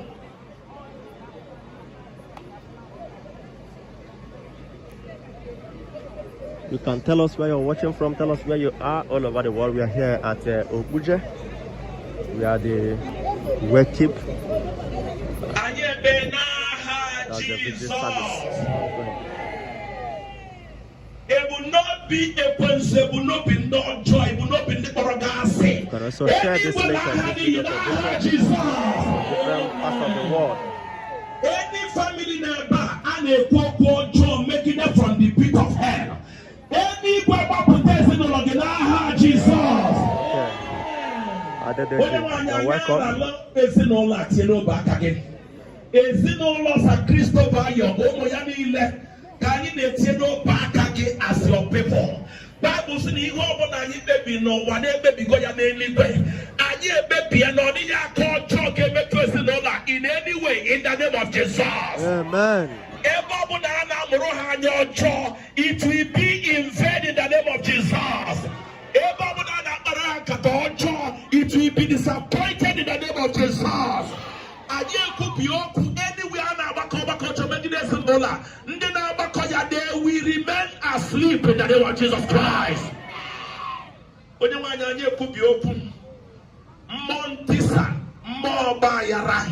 You can tell us where you're watching from. Tell us where you are all over the world. We are here at Okpuje. We are the wake keep. Anyị ebe n'aha That's the vigil Jizọs. Service. Go ahead. Ebumnobi ekwensu, ebumnobi ndị ọjọọ, ebumnobi ndị kpọrọ gị asị. You can also share this link and this video to different, different parts of the world. Any family n'ebe a a na-ekwu okwu ọjọọ megide from the pit of hell. Any Eluigwe gbapụta ezinụlọ gị n'aha Jizọs. Okay. Adedeji, Onye nwe anyị, you're anyị welcome. arala ezinụlọ a tie n'obe aka gị. Ezinụlọ Sir Christopher Ayogu, ụmụ ya niile ka anyị na-etinye n'obe aka gị as your people. Baịbụl sị na ihe ọbụla anyị kpebi n'ụwa na-ekpebigo ya n'eluigwe. Anyị ekpebie na ọ dịghị aka ọjọọ ga-emetụ ezinụlọ a in any way, in the name of Jesus. Amen. Ebe ọ bụla a na-amụrụ ha anya ọjọọ, it will be in vain in the name of Jesus. Ebe ọ bụla a na-akpara ha nkata ọjọọ, it will be disappointed in the name of Jesus. Anyị ekwubi okwu, anywhere a na-agbakọ ọgbakọ ọjọọ megide ezinụlọ a, ndị na-agbakọ ya, they will remain asleep in the name of Jesus Christ. Onye nwe anyị, anyị ekwubi okwu, mmụọ ntisa, mmụọ ọgba aghara,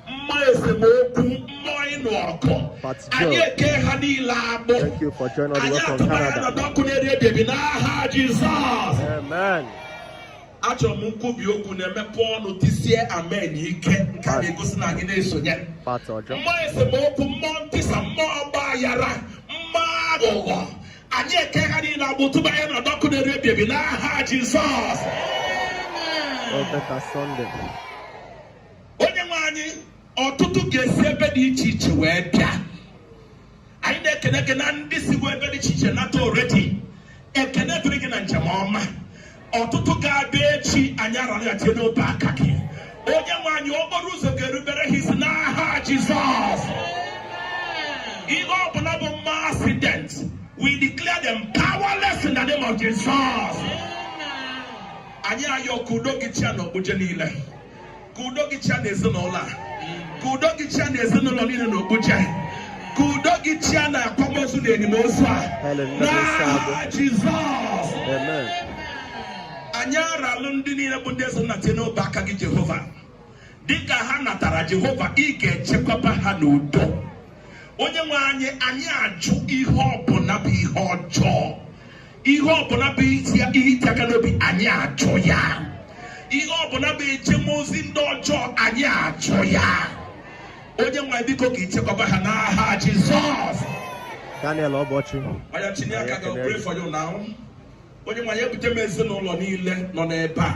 mmụọ esemokwu, mmụọ ịnụ ọgụ, Pat anyị Joe. eke ha niile agbụ. Thank you for joining us. Anyị Welcome, atụba ya Canada. n'ọdọ ọkụ na-eri ebibi n'aha Jizọs. Amen. Achọrọ m nkwubi okwu na-emepe ọnụ tisie amen ike, nke a na-egosi na anyị na-esonye. Pat Ojo. Mmụọ esemokwu, mmụọ ntisa, mmụọ ọgba aghara, mmụọ aghụghọ, anyị eke ha niile agbụ, tụba ya n'ọdọ ọkụ na-eri ebibi n'aha Jizọs. Obeta Sunday. Onye nwe anyị, ọtụtụ ga-esi ebe dị iche iche wee bịa. Anyị na-ekene gị na ndị sigo ebe dị iche iche nata already. Ekene dịrị gị na njem ọma. Ọtụtụ ga-abịa echi, anyị arara ya tie n'obe aka gị. Onye nwe anyị, okporo ụzọ ga-erubere ha isi n'aha Jizọs. Ihe ọbụla bụ mma accident, we declare them powerless in the name of Jesus. Anyị ayọ ka udo gị chia n'Okpuje niile, ka udo gị chia n'ezinụlọ a, ka udo gị chia n'ezinụlọ niile n'Okpuje, ka udo gị chia na akwamozu na enimozu a Helen n'aha Jizọs. Amen. Anyị aralụ ndị niile bụ ndị eze nna tie n'obe aka gị, Jehova. Dịka ha natara, Jehova, ị ga-echekwaba ha n'udo. Onye nwe anyị, anyị ajụ ihe ọbụla bụ ihe ọjọọ, ihe ọbụla bụ ihe iti aka n'obi, anyị ajụ ya. Ihe ọbụla bụ ejemozi ndị ọjọọ, anyị ajụ ya. Onye nwe anyị, biko, ka ichekwaba ha n'aha Jizọs. Daniel Obochi. Onye chinye aka ga pray for you now. Onye nwe anyị, ebute m ezinụlọ niile nọ n'ebe a.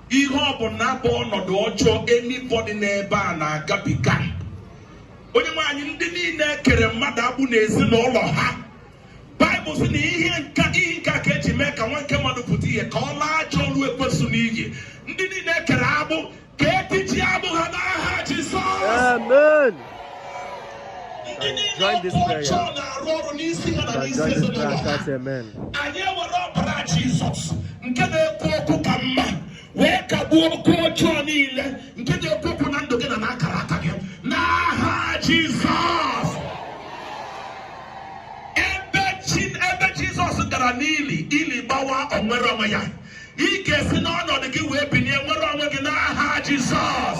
Ihe ọbụla bụ ọnọdụ ọjọọ anybody n'ebe a na-agabiga, onye nwe anyị, ndị niile kere mmadụ agbụ n'ezinụlọ ha, Baịbụl sị na ihe nka ka eji mee ka nwa nke mmadụ pụta ihe, ka ọ laa ajọ ọrụ ekwesu n'iyi. Ndị niile kere agbụ, ka etiji agbụ ha n'aha Jizọs. Amen. Ndị niile Join this ọkụ prayer. ọjọọ na-arụ ọrụ n'isi ha na Can n'isi join this prayer ezinụlọ and ha, shout amen. anyị ewere ọbara Jizọs nke na-ekwu okwu ka mma wee kagbuo okwu ọjọọ niile nke na-ekwu okwu na ndụ gị na n'akara aka gị n'aha Jizọs. Ebe Jizọs gara n'ili, ili gbawa, onwere onwe ya. Ị ga-esi n'ọnọdụ gị wee bilie nwere onwe gị n'aha Jizọs.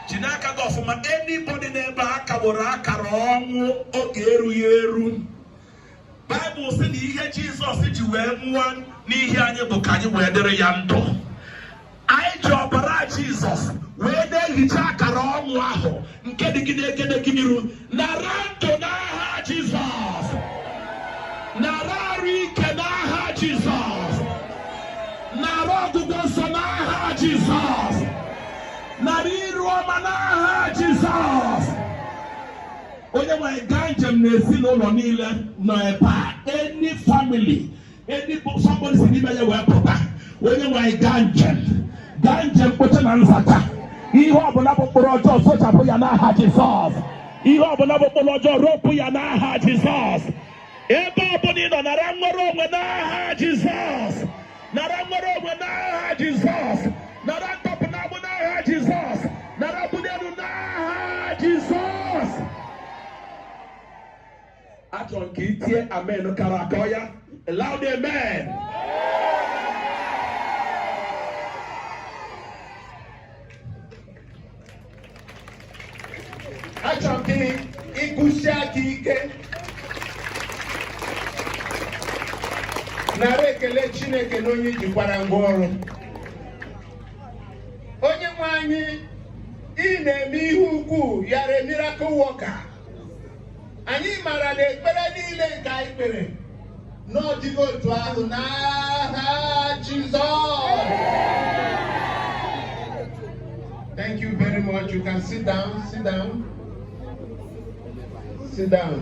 Ji n'aka gị ọfụma. Anybody n'ebe a kagburu akara ọnwụ oge erughị eru, Baịbụl sị na ihe Jizọs ji wee nwụọ n'ihi anyị bụ ka anyị wee dịrị ya ndụ. Anyị ji ọbara Jizọs wee na-ehicha akara ọnwụ ahụ nke dị gị n'egede gị n'iru. Nara ndụ n'aha Jizọs, nara arụ ike n'aha Jizọs, nara ọgwụgwọ nsọ n'aha Jizọs, nara iru ọma n'aha Jizọs. Onye nwanyị, gaa njem n'ezinụlọ niile nọ ebe a. Any family, any somebody si n'ime ya wee pụta, onye nwanyị, gaa njem, gaa njem mkpocha na nzacha. Ihe ọbụla bụ mkpụrụ ọjọọ, sochapụ ya n'aha Jizọs. Ihe ọbụla bụ mkpụrụ ọjọọ, ropụ ya n'aha Jizọs. Ebe ọbụla ị nọ, nara nwere onwe n'aha Jizọs, nara nwere onwe n'aha Jizọs, nara ntọpụ n'agbụ n'aha Jizọs, nara mbuli elu n'aha Jizọs. Achọrọ m ka ị tie amen kara aka ya. Loud amen. Achọrọ m ka ịkụsi aka ike, nara ekele Chineke na onye jikwara ngwa ọrụ. Onye nwe anyị, ị na-eme ihe ukwuu. Yara miracle worker. Anyị mara na ekpere niile nke anyị kpere na ọ dịgo otu ahụ n'aha Jizọs. Thank you very much. You can sit down, sit down. Sit down.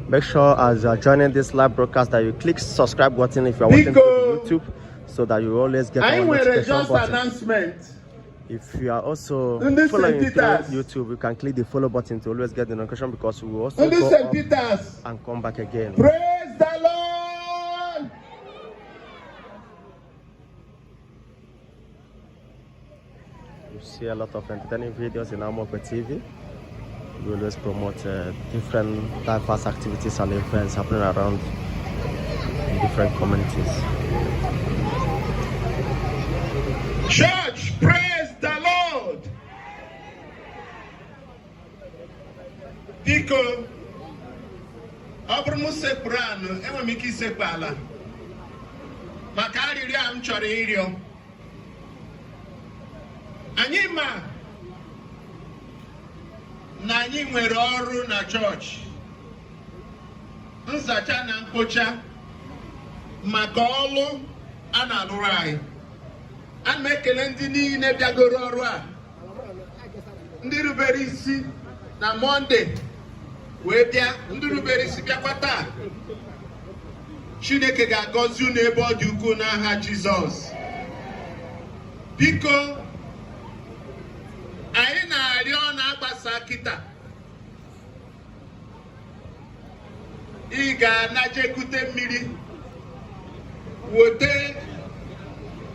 Make sure as you are joining this live broadcast that you click subscribe button if you are watching through YouTube, so that you always get Anyị our nwere notification just button. announcement. If you are also Ndị St. following through Peters. YouTube, you can click the follow button to always get the notification, because we will also Ndị go St. up Peters. and come back again. Praise the Lord. You see a lot of entertaining videos in Amokwe TV. We always promote different diverse activities and events happening around in different communities. Church, praise the Lord. Biko, ọ bụrụ m sekpuru anụ, enwere m ike isekpu ala maka arịrịọ a m chọrọ ịrịọ. Anyị ma na anyị nwere ọrụ na chọọchị, nzacha na mkpocha maka ọlụ a na-alụrụ anyị. Ana m ekele ndị niile bịagoro ọrụ a, ndị rubere isi na Monday wee bịa, ndị rubere isi bịakwa taa. Chineke ga-agọzi unu ebe ọ dị ukwuu n'aha Jizọs. Biko, anyị na-arịọ na-agbasa kịta, ị ga-anajekute mmiri, wote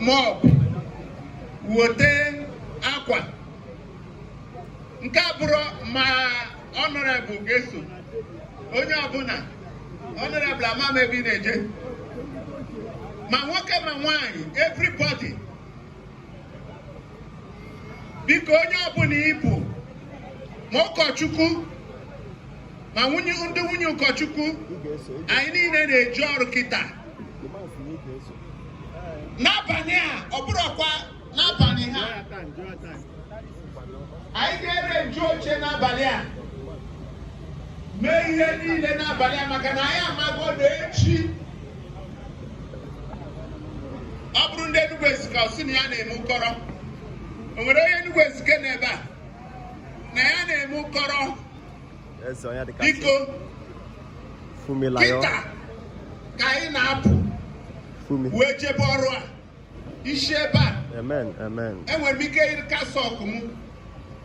mop, wote akwa. Nke a bụrụ ma honorable ga-eso onye ọbụla. Honorable, ama m ebe ị na-eje, ma nwoke ma nwaanyị, everybody. Biko, onye ọbụla ịbụ, ma ụkọchukwu ma nwunye, ndị nwunye ụkọchukwu, anyị niile na-eji ọrụ kịta n'abalị a. Ọ bụrụkwa n'abalị ha anyị ga-ere nju oche n'abalị a, mee ihe niile n'abalị a, maka na anyị amago na echi, ọ bụrụ ndị Enugu Ezike, ọ sị na ya na-eme ụkọrọ. O nwere onye Enugu Ezike n'ebe a na ya na-eme ụkọrọ? Eze onye dịka Biko, Fumilayo kịta ka anyị na-apụ Fumi. wee jebe ọrụ a isi ebe a. Amen, amen. Enwere m ike yiri cassock m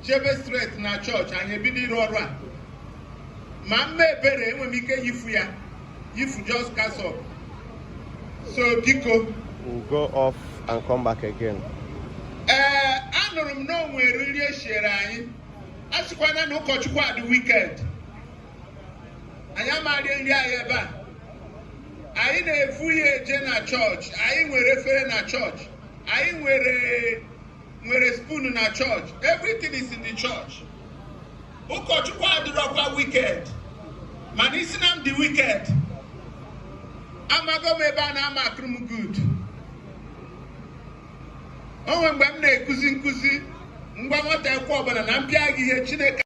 jebe straight na chọọchị, anyị ebido ịrụ ọrụ a. Ma mma ebere, enwere m ike yifu ya, yifu just cassock. So biko, We'll go off and come back again. Ee, anụrụ m na o nwere nri eshiere anyị. A sịkwana na ụkọchukwu a dị wicked, anyị amaghị nri anyị ebe a. Anyị na-efu ya eje na chọọchị. Anyị nwere efere na chọọchị, anyị nwere spoon na chọọchị. Everything is in the church. Ụkọchukwu adịrọkwa wicked, mana isi na m dị wicked, amago m ebe a na-ama akụrụ m good. O nwere mgbe m na-ekuzi nkụzi, ngwa nwata ekwe ọbụla na mpịa gị ihe Chineke.